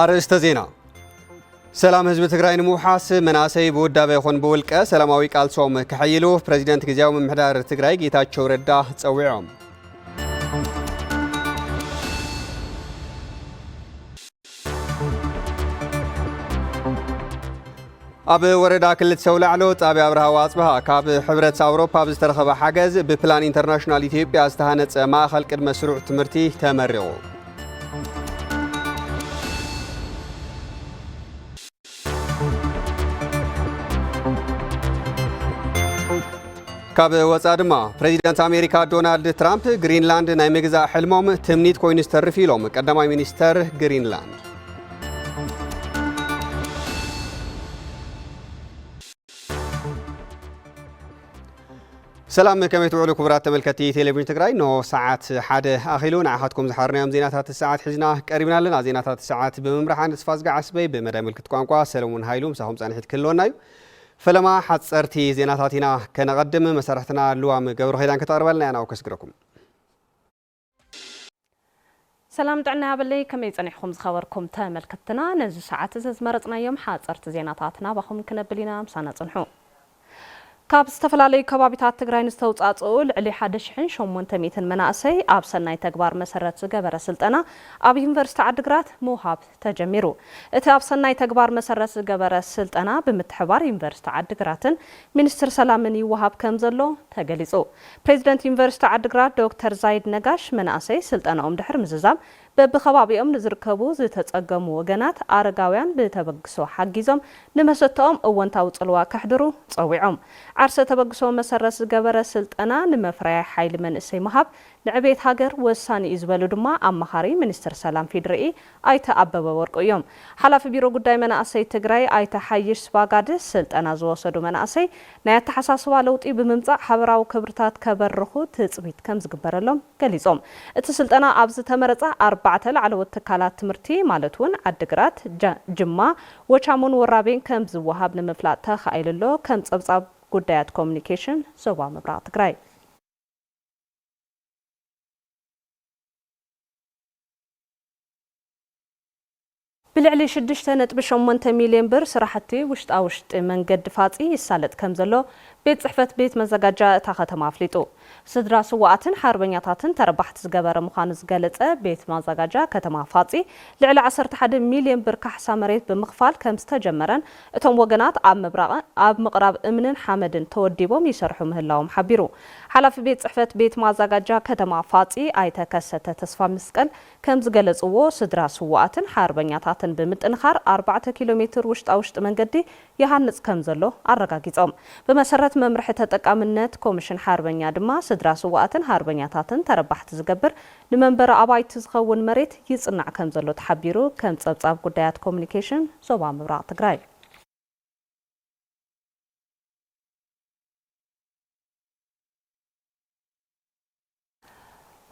ኣርእስተ ዜና። ሰላም ህዝቢ ትግራይ ንምውሓስ መናእሰይ ብውዳበ ይኹን ብውልቀ ሰላማዊ ቃልሶም ከሐይሉ ፕሬዚደንት ግዝያዊ ምምሕዳር ትግራይ ጌታቸው ረዳ ጸዊዖም። ኣብ ወረዳ ክልተ ሰው ላዕሎ ጣብያ ኣብርሃ ወኣፅብሃ ካብ ሕብረት ኣውሮፓ ብዝተረኸበ ሓገዝ ብፕላን ኢንተርናሽናል ኢትዮጵያ ዝተሃነፀ ማእኸል ቅድመ ስሩዕ ትምህርቲ ተመሪቑ። ካብ ወፃኢ ድማ ፕሬዚደንት ኣሜሪካ ዶናልድ ትራምፕ ግሪንላንድ ናይ ምግዛእ ሕልሞም ትምኒት ኮይኑ ዝተርፍ ኢሎም ቀዳማይ ሚኒስተር ግሪንላንድ። ሰላም፣ ከመይ ትውዕሉ ክቡራት ተመልከቲ ቴሌቪዥን ትግራይ? ኖ ሰዓት ሓደ ኣኺሉ ንዓኻትኩም ዝሓርናዮም ዜናታት ሰዓት ሒዝና ቀሪብና ኣለና። ዜናታት ሰዓት ብምምራሕ ኣነ ተስፋ ዝጋ ዓስበይ፣ ብመዳይ ምልክት ቋንቋ ሰለሙን ሃይሉ ምሳኹም ጻንሒት ክህልወና እዩ። ፈለማ ሓጸርቲ ዜናታት ኢና ከነቐድም። መሳርሕትና ልዋም ገብረ ኸይዳን ከተቕርበልና እያ፣ ናብኡ ከስግረኩም። ሰላም ጥዕና ያበለይ፣ ከመይ ጸኒሕኩም ዝኸበርኩም ተመልከትትና? ነዚ ሰዓት እዚ ዝመረጽናዮም ሓጸርቲ ዜናታት ናባኹም ክነብል ኢና፣ ምሳና ጽንሑ። ካብ ዝተፈላለዩ ከባቢታት ትግራይ ንዝተውጻጽኡ ልዕሊ ሓደ ሽሕን ሸሞንተ ሚእትን መናእሰይ ኣብ ሰናይ ተግባር መሰረት ዝገበረ ስልጠና ኣብ ዩኒቨርሲቲ ዓድግራት ምውሃብ ተጀሚሩ። እቲ ኣብ ሰናይ ተግባር መሰረት ዝገበረ ስልጠና ብምትሕባር ዩኒቨርሲቲ ዓድግራትን ሚኒስትር ሰላምን ይወሃብ ከም ዘሎ ተገሊጹ። ፕሬዚደንት ዩኒቨርሲቲ ዓድግራት ዶክተር ዛይድ ነጋሽ መናእሰይ ስልጠናኦም ድሕሪ ምዝዛም በብኸባቢኦም ንዝርከቡ ዝተጸገሙ ወገናት ኣረጋውያን ብተበግሶ ሓጊዞም ንመሰተኦም እወንታዊ ጽልዋ ከሕድሩ ጸዊዖም። ዓርሰ ተበግሶ መሰረት ዝገበረ ስልጠና ንመፍረያይ ሓይሊ መንእሰይ ምሃብ ንዕቤት ሃገር ወሳኒ እዩ ዝበሉ ድማ ኣማኻሪ ሚኒስትር ሰላም ፌዴሪኢ ኣይተ ኣበበ ወርቁ እዮም። ሓላፊ ቢሮ ጉዳይ መናእሰይ ትግራይ ኣይተ ሓይሽ ስባጋድ ስልጠና ዝወሰዱ መናእሰይ ናይ ኣተሓሳስባ ለውጢ ብምምጻእ ሓበራዊ ክብርታት ከበርኹ ትጽቢት ከም ዝግበረሎም ገሊጾም። እቲ ስልጠና ኣብ ዝተመረጻ ኣርባዕተ ላዕለዎት ትካላት ትምህርቲ ማለት እውን ዓድግራት፣ ጃ-፣ ጅማ፣ ወቻሞን ወራቤን ከም ዝወሃብ ንምፍላጥ ተኻኢሉ ኣሎ። ከም ጸብጻብ ጉዳያት ኮሚኒኬሽን ዞባ ምብራቕ ትግራይ። ብልዕሊ ሽዱሽተ ነጥቢ ሸሞንተ ሚልዮን ብር ስራሕቲ ውሽጣ ውሽጢ መንገዲ ፋፂ ይሳለጥ ከም ዘሎ ቤት ፅሕፈት ቤት መዘጋጃ እታ ከተማ ኣፍሊጡ። ስድራ ስዋኣትን ሓርበኛታትን ተረባሕቲ ዝገበረ ምዃኑ ዝገለፀ ቤት ማዘጋጃ ከተማ ፋፂ፣ ልዕሊ ዓሰርተ ሓደ ሚልዮን ብር ካሕሳ መሬት ብምኽፋል ከም ዝተጀመረን እቶም ወገናት ኣብ ምብራቕ፣ ኣብ ምቕራብ እምንን ሓመድን ተወዲቦም ይሰርሑ ምህላዎም ሓቢሩ። ሓላፊ ቤት ጽሕፈት ቤት ማዛጋጃ ከተማ ፋጺ ኣይተ ከሰተ ተስፋ መስቀል ከም ዝገለጽዎ፣ ስድራ ስዉኣትን ሓርበኛታትን ብምጥንኻር ኣርባዕተ ኪሎ ሜትር ውሽጣ ውሽጢ መንገዲ ይሃንጽ ከም ዘሎ ኣረጋጊጾም። ብመሰረት መምርሒ ተጠቃምነት ኮሚሽን ሓርበኛ ድማ፣ ስድራ ስዉኣትን ሓርበኛታትን ተረባሕቲ ዝገብር ንመንበሪ ኣባይቲ ዝኸውን መሬት ይጽናዕ ከም ዘሎ ተሓቢሩ፣ ከም ጸብጻብ ጉዳያት ኮሚኒኬሽን ዞባ ምብራቕ ትግራይ።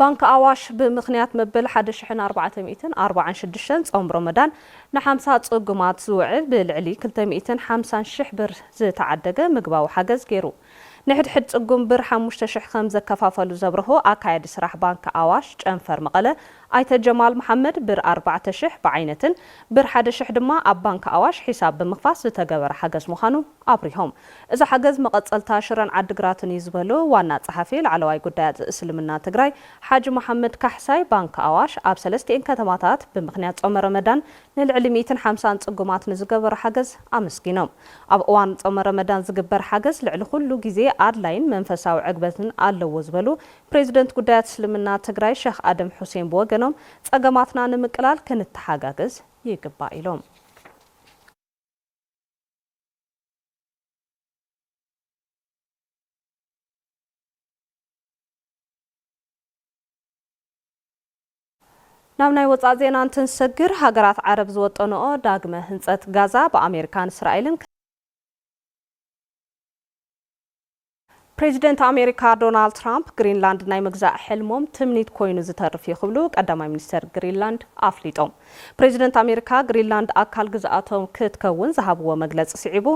ባንክ ኣዋሽ ብምኽንያት መበል ሓደ ሽሕን ኣርባዕተ ሚእትን ኣርባዓን ሽዱሽተን ጾም ሮመዳን ንሓምሳ ጽጉማት ዝውዕል ብልዕሊ ክልተ ሚእትን ሓምሳን ሽሕ ብር ዝተዓደገ ምግባዊ ሓገዝ ገይሩ። ንሕድሕድ ጽጉም ብር ሓሙሽተ ሽሕ ከም ዘከፋፈሉ ዘብርሆ ኣካያዲ ስራሕ ባንክ ኣዋሽ ጨንፈር መቐለ ኣይተ ጀማል መሓመድ፣ ብር ኣርባዕተ ሽሕ ብዓይነትን ብር ሓደ ሽሕ ድማ ኣብ ባንክ ኣዋሽ ሒሳብ ብምኽፋት ዝተገበረ ሓገዝ ምዃኑ ኣብሪሆም። እዚ ሓገዝ መቐጸልታ ሽረን ዓድግራትን እዩ ዝበሉ ዋና ጸሓፊ ላዕለዋይ ጉዳያት እስልምና ትግራይ ሓጂ መሓመድ ካሕሳይ፣ ባንክ ኣዋሽ ኣብ ሰለስቲኤን ከተማታት ብምኽንያት ጾመ ረመዳን ንልዕሊ ሚእትን ሓምሳን ጽጉማት ንዝገበሩ ሓገዝ ኣመስጊኖም። ኣብ እዋን ጾመ ረመዳን ዝግበር ሓገዝ ልዕሊ ኩሉ ግዜ ኣድላይን መንፈሳዊ ዕግበትን ኣለዎ ዝበሉ ፕሬዚደንት ጉዳያት እስልምና ትግራይ ሸኽ ኣደም ሑሴን ብወገኖም፣ ጸገማትና ንምቅላል ክንተሓጋገዝ ይግባእ ኢሎም። ናብ ናይ ወጻኢ ዜና እንትንሰግር፣ ሃገራት ዓረብ ዝወጠንኦ ዳግመ ህንጸት ጋዛ ብኣሜሪካን እስራኤልን ፕሬዚደንት ኣሜሪካ ዶናልድ ትራምፕ፣ ግሪንላንድ ናይ ምግዛእ ሕልሞም ትምኒት ኮይኑ ዝተርፍ እዩ ክብሉ ቀዳማይ ሚኒስተር ግሪንላንድ ኣፍሊጦም። ፕሬዚደንት ኣሜሪካ፣ ግሪንላንድ ኣካል ግዝኣቶም ክትከውን ዝሃብዎ መግለጺ ስዒቡ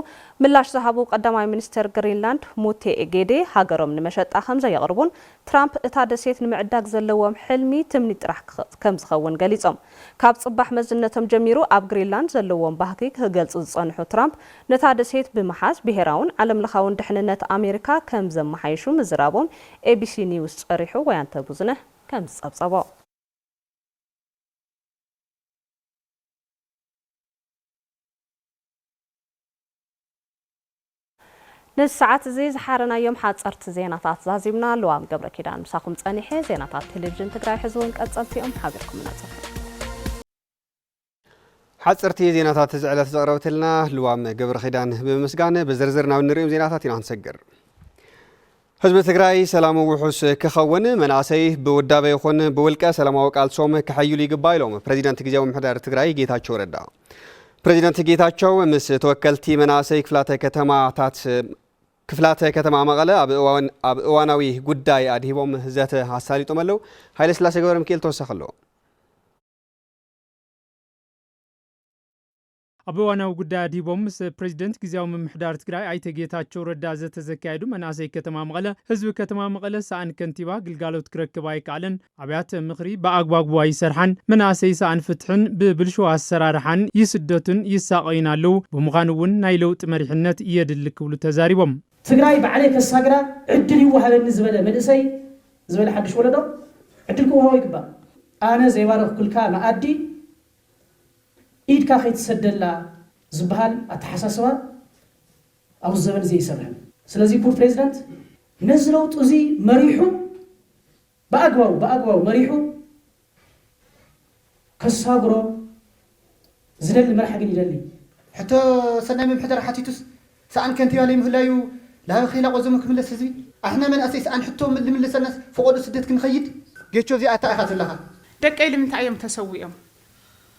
ምላሽ ዝሃቡ ቀዳማይ ሚኒስተር ግሪንላንድ ሙቴ ኤጌዴ፣ ሃገሮም ንመሸጣ ከም ዘየቕርቡን ትራምፕ እታ ደሴት ንምዕዳግ ዘለዎም ሕልሚ ትምኒት ጥራሕ ክኸ-፣ ከም ዝኸውን ገሊጾም። ካብ ጽባሕ መዝነቶም ጀሚሩ ኣብ ግሪንላንድ ዘለዎም ባህጊ ክገልጹ ዝጸንሑ ትራምፕ፣ ነታ ደሴት ብምሓዝ ብሄራውን ዓለምለኻውን ድሕንነት ኣሜሪካ ከም ዘመሓይሹ ምዝራቦም ኤቢሲ ኒውስ ጸሪሑ። ወያንተ ብዙነህ ከም ዝጸብጸቦ። ነዚ ሰዓት እዚ ዝሓረናዮም ሓጸርቲ ዜናታት ዛዚምና። ልዋም ገብረ ኪዳን ምሳኹም ጸኒሐ። ዜናታት ቴሌቪዥን ትግራይ ሕዚ እውን ቀጸልቲ እዮም። ሓቢርኩምና ጽንሑ። ሓጸርቲ ዜናታት እዚ ዕለት ዘቕረበትልና ልዋም ገብረ ኪዳን ብምምስጋን፣ ብዝርዝር ናብ እንሪኦም ዜናታት ኢና ክንሰግር። ህዝቢ ትግራይ ሰላሙ ውሑስ ክኸውን መናእሰይ ብውዳበ ይኹን ብውልቀ ሰላማዊ ቃልሶም ክሕይሉ ይግባእ ኢሎም ፕሬዚደንት ግዝያዊ ምምሕዳር ትግራይ ጌታቸው ረዳ። ፕሬዚደንት ጌታቸው ምስ ተወከልቲ መናእሰይ ክፍላተ ከተማታት፣ ክፍላተ ከተማ መቐለ ኣብ እዋን-፣ ኣብ እዋናዊ ጉዳይ ኣድሂቦም ዘተ ኣሳሊጦም ኣለዉ። ሃይለስላሴ ገብረ ሚካኤል ተወሳኺ ኣለዎ። ኣብ እዋናዊ ጉዳይ ኣድሂቦም ምስ ፕሬዚደንት ግዝያዊ ምምሕዳር ትግራይ ኣይተ ጌታቸው ረዳ ዘተ ዘካየዱ መናእሰይ ከተማ መቐለ፣ ህዝቢ ከተማ መቐለ ሰኣን ከንቲባ ግልጋሎት ክረክብ ኣይከኣለን፣ ኣብያተ ምኽሪ ብኣግባቡ ኣይሰርሓን፣ መናእሰይ ሰኣን ፍትሕን ብብልሹ ኣሰራርሓን ይስደቱን ይሳቐዩን ኣለዉ። ብምዃኑ እውን ናይ ለውጢ መሪሕነት የድሊ ክብሉ ተዛሪቦም። ትግራይ ባዕለይ ከሳግራ ዕድል ይወሃበኒ ዝበለ መንእሰይ፣ ዝበለ ሓድሽ ወለዶ ዕድል ክወሃቦ ይግባእ። ኣነ ዘይባረኽኩልካ መኣዲ ኢድካ ከይትሰደላ ዝበሃል ኣተሓሳስባ ኣብዚ ዘበን እዚ ኣይሰርሕን። ስለዚ ክቡር ፕሬዚዳንት ነዚ ለውጢ እዚ መሪሑ ብኣግባቡ፣ ብኣግባቡ መሪሑ ከሳግሮ ዝደሊ መራሒ ግን ይደሊ። ሕቶ ሰናይ ምምሕዳር ሓቲቱስ ሰኣን ከንቲባ ለይምህላዩ ላበ ኸይላ ቆዘሙ ክምለስ ህዝቢ? ኣሕና መናእሰይ ሰኣን ሕቶ ልምልሰልናስ ፈቐዶ ስደት ክንኸይድ? ጌቾ እዚኣ እታ ኢኻ ዘለኻ። ደቀይ ልምንታይ እዮም ተሰዊኦም?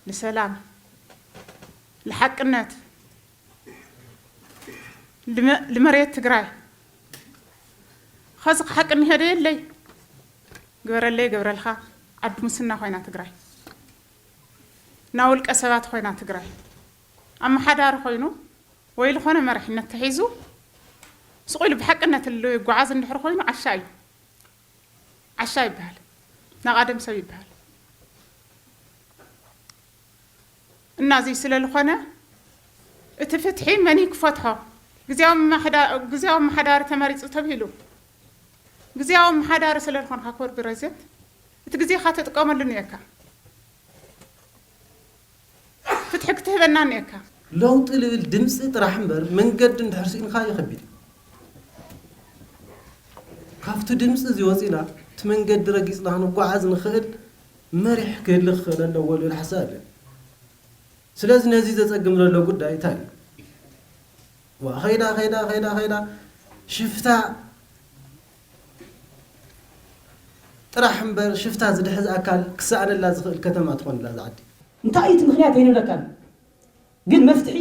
ንሰላም፣ ንሓቅነት፣ ልመ-፣ ልመሬት ትግራይ። ኸዚ ሓቂ እንሄ ዶ የለይ? ግበረለይ ገብረልካ። ዓዲ ሙስና ኮይና ትግራይ። ናይ ውልቀ ሰባት ኮይና ትግራይ። ኣመሓዳሪ ኮይኑ ወይ ዝኾነ መሪሕነት ተሒዙ ስቕ ኢሉ ብሓቅነት ል-፣ ይጓዓዝ እንድሕር ኮይኑ ዓሻ እዩ። ዓሻ ይበሃል። ናቓደም ሰብ ይበሃል። እና እዚ ስለ ዝኾነ እቲ ፍትሒ መን እዩ ክፈትሖ? ግዝያዊ ምምሕዳ-፣ ግዝያዊ ምምሕዳሪ ተመሪጹ ተብሂሉ። ግዝያዊ ምምሕዳሪ ስለ ዝኾንካ ክቡር ፕረዚደንት፣ እቲ ግዜኻ ተጥቀመሉ እኒኤካ። ፍትሒ ክትህበና እኒኤካ። ለውጢ ልብል ድምፂ ጥራሕ እምበር መንገዲ እንድሕር ስኢንካ እዩ ከቢድ። ካብቲ ድምፂ እዚ ወፂና እቲ መንገዲ ረጊፅና ክንጓዓዝ ንኽእል መሪሕ ክህሊ ክኽእል ኣለዎ ልብል ሓሳብ ኣለኒ። ስለዚ ነዚ ዘፀግም ዘሎ ጉዳይ እንታይ እዩ? ዋ፣ ኸይዳ፣ ኸይዳ፣ ኸይዳ፣ ኸይዳ፣ ሽፍታ ጥራሕ እምበር ሽፍታ ዝድሕዝ ኣካል ክሰኣነላ ዝኽእል ከተማ ትኾንላ እዛ ዓዲ። እንታይ እዩ እቲ ምኽንያት ኣይንብለካን፣ ግን መፍትሒ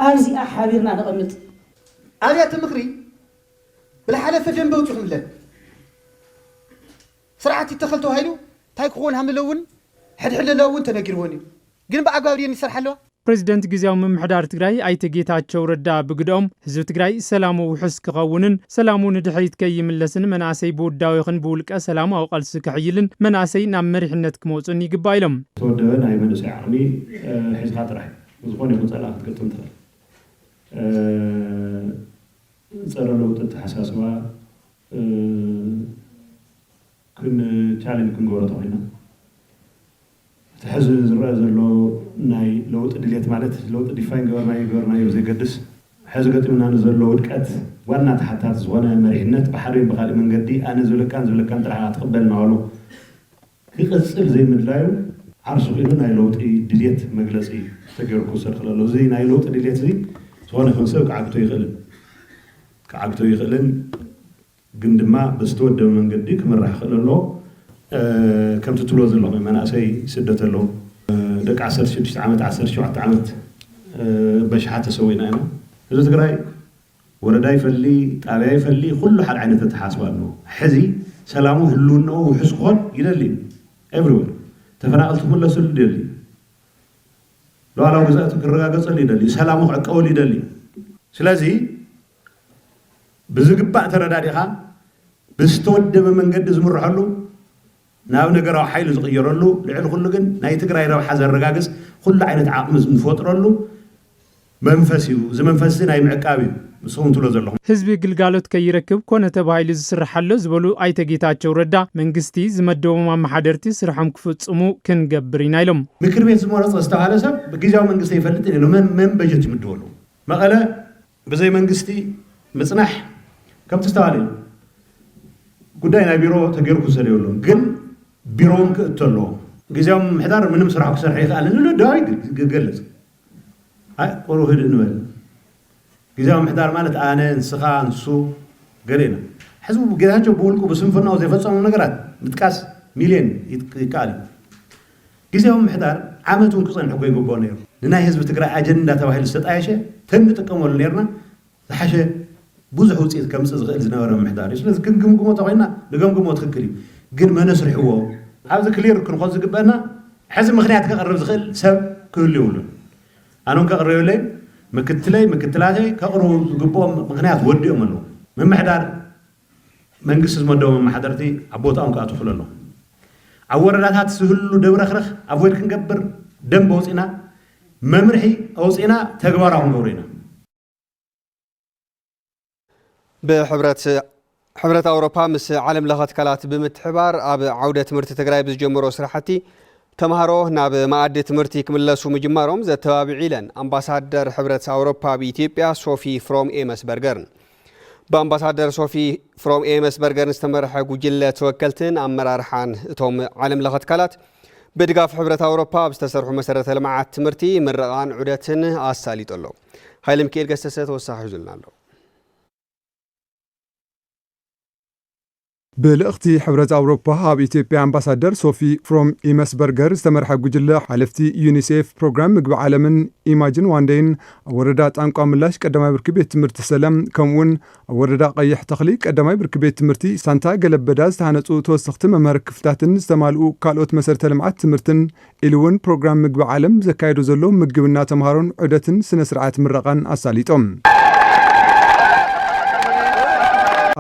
ኣብዚኣ ሓቢርና ነቐምጥ። ኣብያተ ምኽሪ ብዝሓለፈ ደንበ ኣውጺኹምለን። ስርዓት ይተኸል ተባሂሉ እንታይ ክኸውን ሃምለ እውን ሕድሕድ ለለዋ እውን ተነጊርወን እዩ። ግን ብኣግባብ ድየን ይሰርሓ ኣለዋ? ፕሬዚደንት ግዝያዊ ምምሕዳር ትግራይ ኣይተ ጌታቸው ረዳ ብግደኦም፣ ህዝቢ ትግራይ ሰላሙ ውሑስ ክኸውንን ሰላሙ ንድሕሪት ከይምለስን መናእሰይ ብውዳበ ይኹን ብውልቀ ሰላማዊ ቃልሲ ከሕይልን መናእሰይ ናብ መሪሕነት ክመፁን ይግባእ ኢሎም። ዝተወደበ ናይ መንእሰይ ዓቕሚ፣ እ፣ ሒዝካ ጥራሕ ዝኾነ ይኹን ጸላኢ ክትገጥም ትኽእል። እ፣ ጸረ ለውጢ ኣተሓሳስባ፣ እ፣ ክን-፣ ቻሌንጅ ክንገብሮ ተኾይና፣ እቲ ሕዚ ዝረአ ዘሎ ናይ ለውጢ ድሌት፣ ማለት ለውጢ ዲፋይን ገበርናዮ ገበርናዮ ብዘይገድስ፣ ሕዚ ገጢሙና ንዘሎ ውድቀት ዋና ተሓታቲ ዝኾነ መሪሕነት ብሓደ ወይ ብኻልእ መንገዲ ኣነ ዝብለካን ዝብለካን ጥራሕ ክትቕበል እናበሎ ክቕጽል ዘይምድላዩ ዓርሱ ኮይኑ ናይ ለውጢ ድሌት መግለጺ ተገይሩ ክውሰድ ክእል ኣለዎ። እዚ ናይ ለውጢ ድሌት እዚ ዝኾነ ይኹን ሰብ ክዓግቶ ይኽእልን፣ ክዓግቶ ይኽእልን፣ ግን ድማ ብዝተወደበ መንገዲ ክምራሕ ክእል ኣለዎ። እ፣ ከምቲ ትብሎ ዘለኹም መናእሰይ ይስደት ኣለዉ። እ፣ ደቂ ዓሰርተ ሽዱሽተ ዓመት፣ ዓሰርተ ሸውዓተ ዓመት፣ እ፣ በሽሓት ተሰዊእና ኢና። ህዝቢ ትግራይ ወረዳ ይፈሊ፣ ጣብያ ይፈሊ፣ ኩሉ ሓደ ዓይነት ኣተሓሳስባ ኣለዎ። ሕዚ ሰላሙ ህልውናኡ ውሑስ ክኾን ይደሊ እዩ። ኤቭሪወር ተፈናቐልቲ ክምለሱሉ ይደሊ እዩ። ሉዓላዊ ግዝኣቱ ክረጋገጸሉ ይደሊ እዩ። ሰላሙ ክዕቀበሉ ይደሊ እዩ። ስለዚ ብዝግባእ ተረዳዲኻ ብዝተወደበ መንገዲ ዝምርሐሉ ናብ ነገራዊ ሓይሊ ዝቕየረሉ፣ ልዕሊ ኩሉ ግን ናይ ትግራይ ረብሓ ዘረጋግጽ ኩሉ ዓይነት ዓቕሚ ንፈጥረሉ መንፈስ እዩ። እዚ መንፈስ እዚ ናይ ምዕቃብ እዩ። ንስኹም ትብሎ ዘለኹም። ህዝቢ ግልጋሎት ከይረክብ ኮነ ተባሂሉ ዝስራሕ ኣሎ ዝበሉ ኣይተ ጌታቸው ረዳ፣ መንግስቲ ዝመደቦም ኣመሓደርቲ ስርሖም ክፍጽሙ ክንገብር ኢና ኢሎም። ምክር ቤት ዝመረጸ ዝተባሃለ ሰብ ብግዜያዊ መንግስቲ ኣይፈልጥን እዩ። መን መን በጀት ይምድበሉ? መቐለ ብዘይ መንግስቲ ምጽናሕ ከምቲ ዝተባሃለ እዩ። ጉዳይ ናይ ቢሮ ተገይሩ ክውሰድ የብሉን፣ ግን ቢሮውን ክእቶ ኣለዎ። ግዜያዊ ምምሕዳር ምንም ስራሕ ክሰርሕ ይኽኣልን ኢሉ ደሃዊ ይገልጽ። ኣይ፣ ቁሩብ ህድእ ንበል። ግዜያዊ ምምሕዳር ማለት ኣነ፣ ንስኻ፣ ንሱ፣ ገለ ኢና። ሕዚ ጌታቸው ብውልቁ ብስንፍናው ዘይፈጸሙ ነገራት ምጥቃስ ሚልዮን ይት-፣ ይከኣል እዩ። ግዜያዊ ምምሕዳር ዓመት እውን ክጸንሕ እኮ ይግብኦ ነይሩ። ንናይ ህዝቢ ትግራይ ኣጀንዳ ተባሂሉ ዝተጣየሸ ተንጥቀመሉ ነይርና፣ ዝሓሸ ብዙሕ ውፅኢት ከምፅእ ዝኽእል ዝነበረ ምምሕዳር እዩ። ስለዚ ክንግምግሞ ተኾይና ንገምግሞ፣ ትኽክል እዩ። ግን መን ኣስሪሕዎ? ኣብዚ ክሊር ክንኾን ዝግበአና፣ ሕዚ ምኽንያት ከቕርብ ዝኽእል ሰብ ክህሉ የብሉን። ኣነ እውን ከቕርብ የብለይን፣ ምክትለይ፣ ምክትላተይ ከቕርቡ ዝግብኦም ምኽንያት ወዲኦም ኣለዉ። ምምሕዳር መንግስቲ ዝመደቦም ኣመሓደርቲ ኣብ ቦታኦም ክኣትዉ ክእለሎም። ኣብ ወረዳታት ዝህሉ ደብረኽረኽ ኣቮይድ ክንገብር ደንበ ኣውፂና፣ መምርሒ ኣውፂና፣ ተግባራዊ ክንገብሮ ኢና። ብሕብረት፣ ሕብረት ኣውሮፓ ምስ ዓለም ለኸ ትካላት ብምትሕባር ኣብ ዓውደ ትምህርቲ ትግራይ ብዝጀመሮ ስራሕቲ ተምሃሮ ናብ መኣዲ ትምህርቲ ክምለሱ ምጅማሮም ዘተባብዑ ኢለን ኣምባሳደር ሕብረት ኣውሮፓ ኣብ ኢትዮጵያ ሶፊ ፍሮም ኤመስበርገር። ብኣምባሳደር ሶፊ ፍሮም ኤመስበርገር ዝተመርሐ ጉጅለ ተወከልትን ኣመራርሓን እቶም ዓለም ለኸ ትካላት ብድጋፍ ሕብረት ኣውሮፓ ኣብ ዝተሰርሑ መሰረተ ልምዓት ትምህርቲ ምረቓን ዑደትን ኣሳሊጡ ኣሎ። ሃይለ ሚካኤል ገሰሰ ተወሳኺ ሒዙልና ኣሎ። ብልእኽቲ ሕብረት ኣውሮፓ ኣብ ኢትዮጵያ ኣምባሳደር ሶፊ ፍሮም ኢመስበርገር ዝተመርሐ ጉጅለ ሓለፍቲ ዩኒሴፍ፣ ፕሮግራም ምግቢ ዓለምን ኢማጅን ዋንደይን ኣብ ወረዳ ጣንቋ ምላሽ ቀዳማይ ብርኪ ቤት ትምህርቲ ሰለም፣ ከምኡውን ኣብ ወረዳ ቀይሕ ተኽሊ ቀዳማይ ብርኪ ቤት ትምህርቲ ሳንታ ገለበዳ ዝተሃነፁ ተወሰኽቲ መምሃሪ ክፍልታትን ዝተማልኡ ካልኦት መሰረተ ልምዓት ትምህርትን ኢሉ እውን ፕሮግራም ምግቢ ዓለም ዘካየዶ ዘሎ ምግብና ተምሃሮን ዑደትን ስነ ስርዓት ምረቓን ኣሳሊጦም።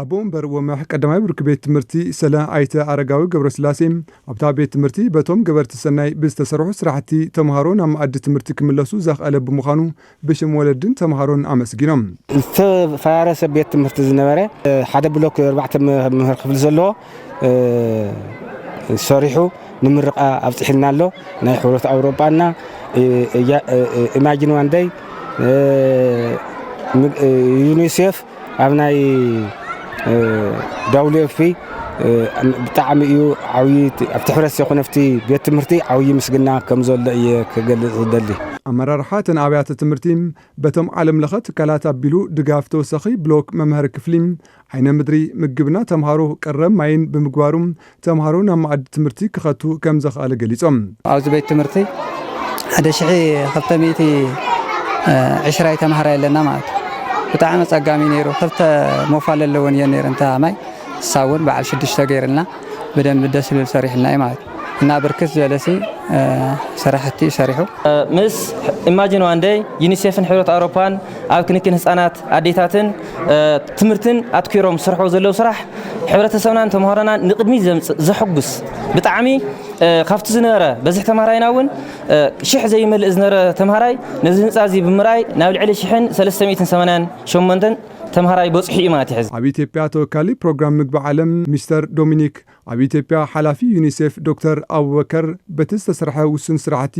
ኣቦ ወንበር ወመሕ ቀዳማይ ብርኪ ቤት ትምህርቲ ሰለ ኣይተ ኣረጋዊ ገብረስላሴ ኣብታ ቤት ትምህርቲ በቶም ገበርቲ ሰናይ ብዝተሰርሑ ስራሕቲ ተምሃሮ ናብ መኣዲ ትምህርቲ ክምለሱ ዘኽኣለ ብምዃኑ ብሽም ወለድን ተምሃሮን ኣመስጊኖም። ዝተፈራረሰ ቤት ትምህርቲ ዝነበረ ሓደ ብሎክ ኣርባዕተ መምህር ክፍሊ ዘለዎ ሰሪሑ ንምርቓ ኣብፂሕልና ኣሎ። ናይ ሕብረት ኣውሮጳና ኢማጂን ዋንደይ ዩኒሴፍ ኣብ ናይ ዳብሊው ኤፍ ፒ ብጣዕሚ እዩ ዓብዪ ኣብቲ ሕብረት ይኹን ኣብቲ ቤት ትምህርቲ ዓብዪ ምስግና ከም ዘሎ እየ ክገልፅ ዝደሊ። ኣመራርሓ እተን ኣብያተ ትምህርቲ በቶም ዓለም ለኸ ትካላት ኣቢሉ ድጋፍ ተወሳኺ ብሎክ መምሃሪ ክፍሊ ዓይነ ምድሪ ምግብና ተምሃሮ ቀረብ ማይን ብምግባሩ ተምሃሮ ናብ መኣዲ ትምህርቲ ክኸቱ ከም ዘኽኣለ ገሊጾም። ኣብዚ ቤት ትምህርቲ ሓደ ሽሕ ክልተ ሚእቲ ዕሽራይ ተምሃራይ ኣለና ማለት እዩ። ብጣዕሚ ኣጸጋሚ ነይሩ። ክልተ ሞፋል ኣለወን እየን ነይረን፣ እታ ማይ እሳ እውን በዓል ሽዱሽተ ገይርልና ብደንብ ደስ ዝብል ሰሪሕልና እዩ ማለት እዩ። እና ብርክት ዝበለ ሲ ስራሕቲ ሰሪሑ። ምስ ኢማጂን ዋንደይ፣ ዩኒሴፍን ሕብረት ኣውሮፓን ኣብ ክንክን ህፃናት ኣዴታትን ትምህርትን ኣትኪሮም ዝሰርሕዎ ዘለዉ ስራሕ ሕብረተሰብናን ተምሃሮናን ንቅድሚት ዘምፅእ ዘሐጉስ ብጣዕሚ ካብቲ ዝነበረ በዝሒ ተምሃራይና እውን ሽሕ ዘይመልእ ዝነበረ ተምሃራይ ነዚ ህንፃ እዚ ብምርኣይ ናብ ልዕሊ ሽሕን ሰለስተ ሚእትን ሰማንያን ሸሞንተን ተምሃራይ በፂሑ እዩ ማለት እዩ። ሕዚ ኣብ ኢትዮጵያ ተወካሊ ፕሮግራም ምግቢ ዓለም ሚስተር ዶሚኒክ ኣብ ኢትዮጵያ ሓላፊ ዩኒሴፍ ዶክተር ኣቡበከር በቲ ዝተሰርሐ ውሱን ስራሕቲ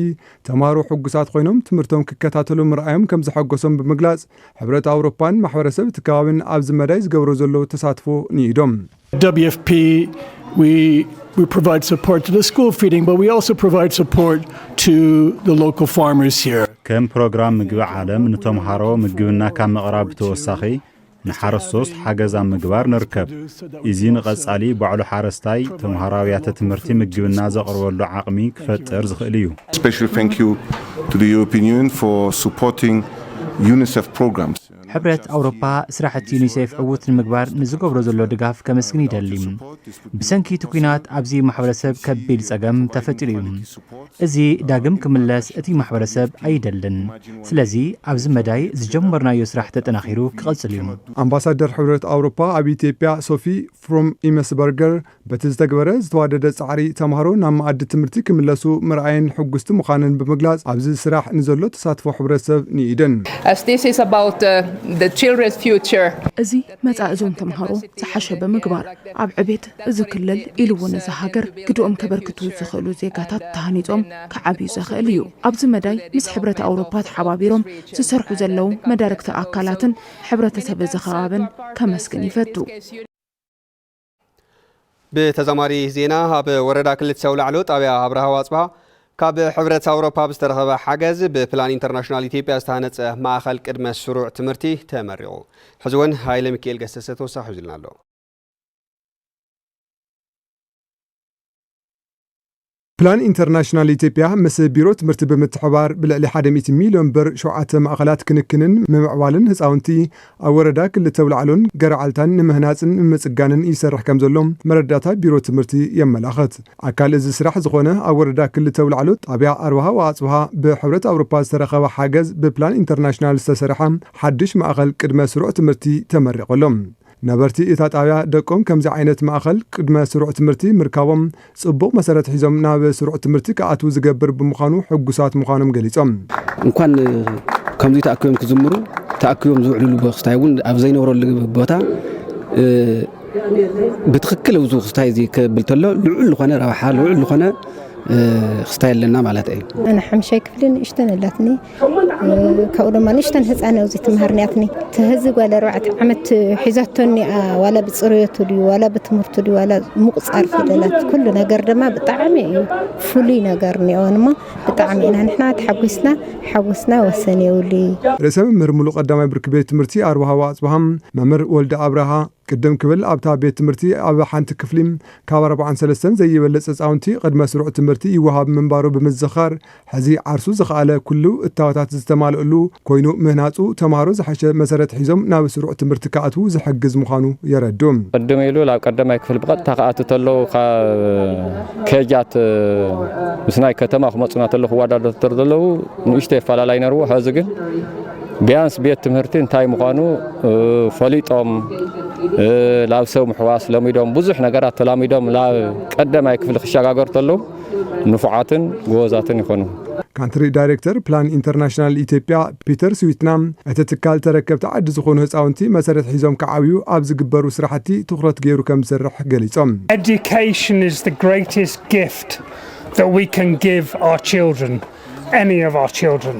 ተምሃሮ ሕጉሳት ኮይኖም ትምህርቶም ክከታተሉ ምርኣዮም ከም ዘሐጎሶም ብምግላጽ ሕብረት ኣውሮፓን ማሕበረሰብ እቲ ከባብን ኣብዚ መዳይ ዝገብሮ ዘለዉ ተሳትፎ ንኢዶም። W F P, we, we provide support to the school feeding, but we also provide support to the local farmers here. ከም ፕሮግራም ምግቢ ዓለም ንተምሃሮ ምግብና ካብ ምቕራብ ብተወሳኺ ንሓረስቶት ሓገዝ ኣብ ምግባር ንርከብ። እዚ ንቐጻሊ ባዕሉ ሓረስታይ ተምሃሮ ኣብያተ ትምህርቲ ምግብና ዘቕርበሉ ዓቕሚ ክፈጥር ዝኽእል እዩ። Special thank you to the European Union for supporting UNICEF programs. ሕብረት ኣውሮፓ ስራሕቲ ዩኒሴፍ ዕዉት ንምግባር ንዝገብሮ ዘሎ ድጋፍ ከመስግን ይደሊ። ብሰንኪ እቲ ኲናት ኣብዚ ማሕበረሰብ ከቢድ ጸገም ተፈጢሩ እዩ። እዚ ዳግም ክምለስ እቲ ማሕበረሰብ ኣይደልን። ስለዚ ኣብዚ መዳይ ዝጀመርናዮ ስራሕ ተጠናኺሩ ክቐጽል እዩ። ኣምባሳደር ሕብረት ኣውሮፓ ኣብ ኢትዮጵያ ሶፊ ፍሮም ኢመስበርገር በቲ ዝተግበረ ዝተዋደደ ጻዕሪ ተምሃሮ ናብ መኣዲ ትምህርቲ ክምለሱ ምርኣየን ሕጉስቲ ምዃነን ብምግላጽ ኣብዚ ስራሕ ንዘሎ ተሳትፎ ሕብረተሰብ ንኢደን። As this is about uh, the children's future. እዚ መጻኢ እዞም ተምሃሮ ዝሓሸ ብምግባር ኣብ ዕቤት እዚ ክልል ኢሉ እውን እዚ ሃገር ግድኦም ከበርክቱ ዝኽእሉ ዜጋታት ተሃኒጾም ክዓብዩ ዘኽእል እዩ። ኣብዚ መዳይ ምስ ሕብረት ኣውሮፓ ተሓባቢሮም ዝሰርሑ ዘለዉ መዳርግቲ ኣካላትን ሕብረተሰብ እዚ ከባብን ከመስግን ይፈቱ። ብተዛማሪ ዜና ኣብ ወረዳ ክልተ ሰው ላዕሎ ጣብያ ኣብርሃ ዋፅባ ካብ ሕብረት ኣውሮፓ ብዝተረኸበ ሓገዝ ብፕላን ኢንተርናሽናል ኢትዮጵያ ዝተሃነፀ ማእኸል ቅድመ ስሩዕ ትምህርቲ ተመሪቑ። ሕዚ እውን ሃይለ ሚካኤል ገሰሰ ተወሳኺ ሒዙልና ኣሎ። ፕላን ኢንተርናሽናል ኢትዮጵያ ምስ ቢሮ ትምህርቲ ብምትሕባር ብልዕሊ ሓደ ሚእቲ ሚልዮን ብር ሸውዓተ ማእኸላት ክንክንን ምምዕባልን ህፃውንቲ ኣብ ወረዳ ክልተ ውላዕሎን ገረዓልታን ንምህናፅን ንምፅጋንን ይሰርሕ ከም ዘሎ መረዳእታ ቢሮ ትምህርቲ የመላኽት። ኣካል እዚ ስራሕ ዝኾነ ኣብ ወረዳ ክልተ ውላዕሎ ጣብያ ኣርባሃ ወኣፅብሃ ብሕብረት ኣውሮፓ ዝተረኸበ ሓገዝ ብፕላን ኢንተርናሽናል ዝተሰርሐ ሓድሽ ማእኸል ቅድመ ስሩዕ ትምህርቲ ተመሪቑ ኣሎ። ነበርቲ እታ ጣብያ ደቆም ከምዚ ዓይነት ማእኸል ቅድመ ስሩዕ ትምህርቲ ምርካቦም ፅቡቕ መሰረት ሒዞም ናብ ስሩዕ ትምህርቲ ክኣትዉ ዝገብር ብምዃኑ ሕጉሳት ምዃኖም ገሊፆም። እንኳን ከምዚ ተኣኪቦም ክዝምሩ ተኣኪቦም ዝውዕልሉ ቦክስታይ እውን ኣብ ዘይነበረሉ ቦታ ብትኽክል እዚ ክስታይ እዚ ክብል ተሎ ልዑል ዝኾነ ረብሓ ልዑል ዝኾነ ክስታይ ኣለና ማለት እዩ። ኣነ ሓምሻይ ክፍሊ ንእሽተን ኣላትኒ ካብኡ ድማ ንእሽተን ህፃን ኣብዚ ትምሃር ኒያትኒ ተህዚ ጓል ኣርባዕተ ዓመት ሒዛቶኒ ዋላ ብፅርዮቱ ድዩ ዋላ ብትምህርቱ ድዩ ዋላ ምቁፃር ፊደላት ኩሉ ነገር ድማ ብጣዕሚ እዩ ፍሉይ ነገር ኒኦን እሞ ብጣዕሚ ኢና ንሕና ተሓጒስና ሓጎስና ወሰን የብሉ እዩ። ርእሰ መምህር ሙሉ ቀዳማይ ብርኪ ቤት ትምህርቲ ኣርባሃዋ ኣፅብሃም መምህር ወልደ ኣብርሃ ቅድም ክብል ኣብታ ቤት ትምህርቲ ኣብ ሓንቲ ክፍሊ ካብ ኣርባዓን ሰለስተን ዘይበልፅ ህፃውንቲ ቅድመ ስሩዕ ትምህርቲ ይወሃብ ምንባሩ ብምዝኻር ሕዚ ዓርሱ ዝኸኣለ ኩሉ እታወታት ዝተማልእሉ ኮይኑ ምህናፁ ተምሃሮ ዝሓሸ መሰረት ሒዞም ናብ ስሩዕ ትምህርቲ ክኣትዉ ዝሕግዝ ምዃኑ የረዱ። ቅድም ኢሉ ናብ ቀዳማይ ክፍሊ ብቐጥታ ክኣቱ ተለዉ ካብ ኬጃት ምስ ናይ ከተማ ክመፁና ተለዉ ክወዳደሩ ተለዉ ንእሽተይ ኣፈላላይ ነርዎ ሕዚ ግን ቢያንስ ቤት ትምህርቲ እንታይ ምዃኑ ፈሊጦም ላብ ሰብ ምሕዋስ ለሚዶም ብዙሕ ነገራት ተላሚዶም ላብ ቀደማይ ክፍሊ ክሸጋገሩ ተለዉ ንፉዓትን ጎበዛትን ይኾኑ። ካንትሪ ዳይሬክተር ፕላን ኢንተርናሽናል ኢትዮጵያ ፒተር ስዊትና እቲ ትካል ተረከብቲ ዓዲ ዝኾኑ ህፃውንቲ መሰረት ሒዞም ክዓብዩ ኣብ ዝግበሩ ስራሕቲ ትኹረት ገይሩ ከም ዝሰርሕ ገሊፆም። Education is the greatest gift that we can give our children, any of our children.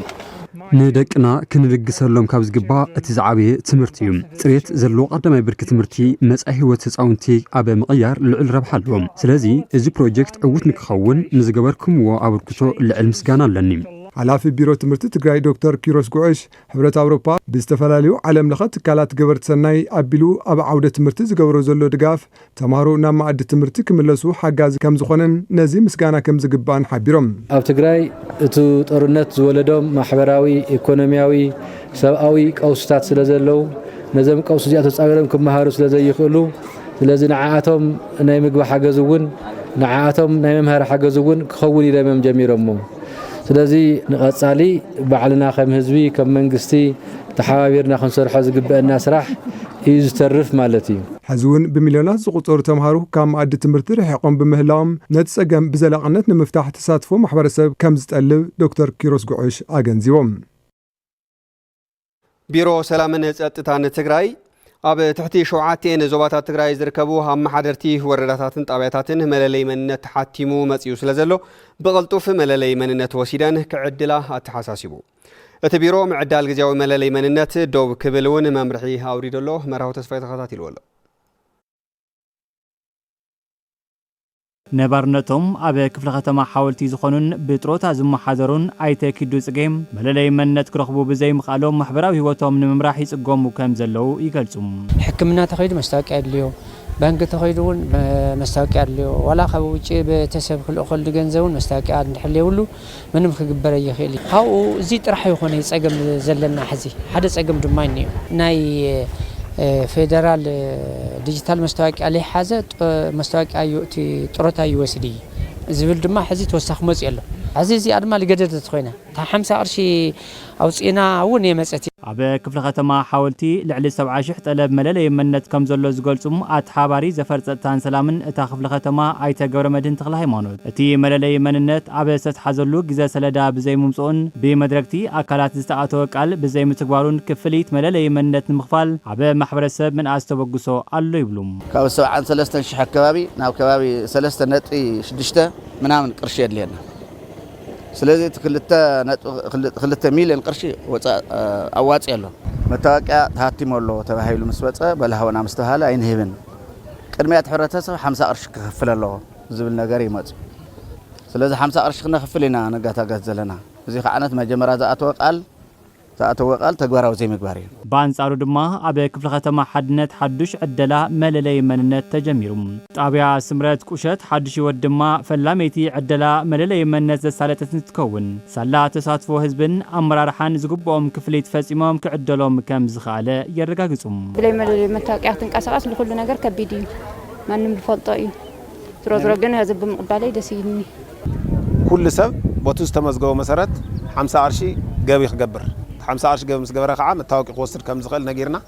ንደቅና ክንልግሰሎም ካብ ዝግባእ እቲ ዝዓበየ ትምህርቲ እዩ። ፅሬት ዘለዎ ቀዳማይ ብርኪ ትምህርቲ መፃኢ ህይወት ህፃውንቲ ኣብ ምቕያር ልዑል ረብሓ ኣለዎ። ስለዚ እዚ ፕሮጀክት ዕዉት ንክኸውን ንዝገበርኩምዎ ኣበርክቶ ልዕል ምስጋና ኣለኒ። ሓላፊ ቢሮ ትምህርቲ ትግራይ ዶክተር ኪሮስ ጉዕሽ ሕብረት ኣውሮፓ ብዝተፈላለዩ ዓለም ለኸ ትካላት ገበርቲ ሰናይ ኣቢሉ ኣብ ዓውደ ትምህርቲ ዝገብሮ ዘሎ ድጋፍ ተምሃሮ ናብ መኣዲ ትምህርቲ ክምለሱ ሓጋዚ ከም ዝኾነን ነዚ ምስጋና ከም ዝግባእን ሓቢሮም። ኣብ ትግራይ እቲ ጦርነት ዝወለዶም ማሕበራዊ፣ ኢኮኖሚያዊ፣ ሰብኣዊ ቀውስታት ስለ ዘለዉ ነዞም ቀውሲ እዚኣ ተፃዊሮም ክመሃሩ ስለ ዘይኽእሉ ስለዚ ንዓኣቶም ናይ ምግቢ ሓገዝ እውን ንዓኣቶም ናይ መምሃሪ ሓገዝ እውን ክኸውን ኢሎም እዮም ጀሚሮሞ። ስለዚ ንቐፃሊ ባዕልና ከም ህዝቢ ከም መንግስቲ ተሓባቢርና ክንሰርሖ ዝግበአና ስራሕ እዩ ዝተርፍ ማለት እዩ። ሕዚ እውን ብሚልዮናት ዝቑፀሩ ተምሃሮ ካብ መኣዲ ትምህርቲ ርሒቖም ብምህላዎም ነቲ ፀገም ብዘላቕነት ንምፍታሕ ተሳትፎ ማሕበረሰብ ከም ዝጠልብ ዶክተር ኪሮስ ጉዕሽ ኣገንዚቦም። ቢሮ ሰላምን ፀጥታን ትግራይ ኣብ ትሕቲ ሸውዓቴን ዞባታት ትግራይ ዝርከቡ ኣመሓደርቲ ወረዳታትን ጣብያታትን መለለይ መንነት ተሓቲሙ መፂኡ ስለዘሎ ብቕልጡፍ መለለይ መንነት ወሲደን ክዕድላ ኣተሓሳሲቡ። እቲ ቢሮ ምዕዳል ግዜያዊ መለለይ መንነት ደው ክብል እውን መምርሒ ኣውሪዱ ኣሎ። መርሃዊ ተስፋይ ተኸታቲልዎ ኣሎ። ነባርነቶም ኣብ ክፍለ ከተማ ሓወልቲ ዝኾኑን ብጥሮታ ዝመሓደሩን ኣይተ ኪዱ ጽጌ መለለይ መንነት ክረኽቡ ብዘይምኽኣሎም ማሕበራዊ ህይወቶም ንምምራሕ ይጽገሙ ከም ዘለዉ ይገልጹ። ሕክምና ተኸይዱ መስታወቂያ የድልዮ፣ ባንክ ተኸይዱ እውን መ-፣ መስታወቂያ ኣድልዮ፣ ዋላ ካብ ውጭ ቤተሰብ ክልእኸሉ ገንዘብ እውን መስታወቂያ እንድሕር የብሉ ምንም ክግበር ኣይኽእል እዩ። ካብኡ እዚ ጥራሕ ይኾነ እዩ ጸገም ዘለና። ሕዚ ሓደ ጸገም ድማ እኒኦ፣ ናይ እ፣ ፌደራል እ፣ ዲጂታል መስታወቂያ ለይሓዘ ጥ-፣ መስታወቂያ እዩ፣ እቲ ጥሮታ ይወስድ እዩ ዝብል ድማ ሕዚ ተወሳኺ መፅኡ ኣሎ። ሕዚ እዚኣ ድማ ልገደደት ኮይና እታ ሓምሳ ቅርሺ ኣውፅእና እውን የመፀት። ኣብ ክፍለ ከተማ ሓወልቲ ልዕሊ ሰብዓ ሽሕ ጠለብ መለለይ መንነት ከም ዘሎ ዝገልጹ ኣተሓባሪ ዘፈር ጸጥታን ሰላምን እታ ክፍለ ከተማ ኣይተ ገብረ መድህን ተኽለ ሃይማኖት፣ እቲ መለለይ መንነት ኣብ ዝተትሓዘሉ ግዘ ሰለዳ ብዘይምምፅኡን ብመድረግቲ ኣካላት ዝተኣተወ ቃል ብዘይምትግባሩን ክፍሊት መለለይ መንነት ንምኽፋል ኣብ ማሕበረሰብ ምንኣስ ተበግሶ ኣሎ ይብሉ። ካብ ሰብዓን ሰለስተን ሽሕ ኣከባቢ ናብ ከባቢ ሰለስተ ነጥቢ ሽዱሽተ ምናምን ቅርሺ የድልየና። ስለዚ እቲ ክልተ ነጥቢ ክልተ ሚልዮን ቅርሺ ወፃ-፣ ኣዋፂ ኣሎ። መታወቂያ ተሃቲሙ ኣሎ ተባሂሉ ምስ ወፀ በላህወና ምስ ተባሃለ ኣይንህብን። ቅድሚያ እቲ ሕብረተሰብ ሓምሳ ቅርሺ ክኸፍል ኣለዎ ዝብል ነገር ይመፅእ። ስለዚ ሓምሳ ቅርሺ ክነኽፍል ኢና ንጋታጋት ዘለና። እዚ ከዓነት መጀመርያ ዝኣተወ ቃል፣ ዝኣተወ ቃል ተግባራዊ ዘይምግባር እዩ። ብኣንጻሩ ድማ ኣብ ክፍለ ከተማ ሓድነት ሓዱሽ ዕደላ መለለይ መንነት ተጀሚሩ። ጣብያ ስምረት ቁሸት ሓዱሽ ህይወት ድማ ፈላመይቲ ዕደላ መለለይ መንነት ዘሳለጠት እንትትከውን፣ ሳላ ተሳትፎ ህዝብን ኣመራርሓን ዝግብኦም ክፍሊት ፈጺሞም ክዕደሎም ከም ዝኸኣለ የረጋግጹ። ብለይ መለለይ መታወቂያ ክትንቀሳቐስ ንኹሉ ነገር ከቢድ እዩ። ማንም ዝፈልጦ እዩ። ዝሮ ዝሮ ግን ህዝብ ብምቕባለይ ደስ ይብልኒ። ኩሉ ሰብ በቱ ዝተመዝገበ መሰረት ሓምሳ ቅርሺ ገቢ ክገብር፣ ሓምሳ ቅርሺ ገቢ ምስ ገበረ ከዓ መታወቂ ክወስድ ከም ዝኽእል ነጊርና።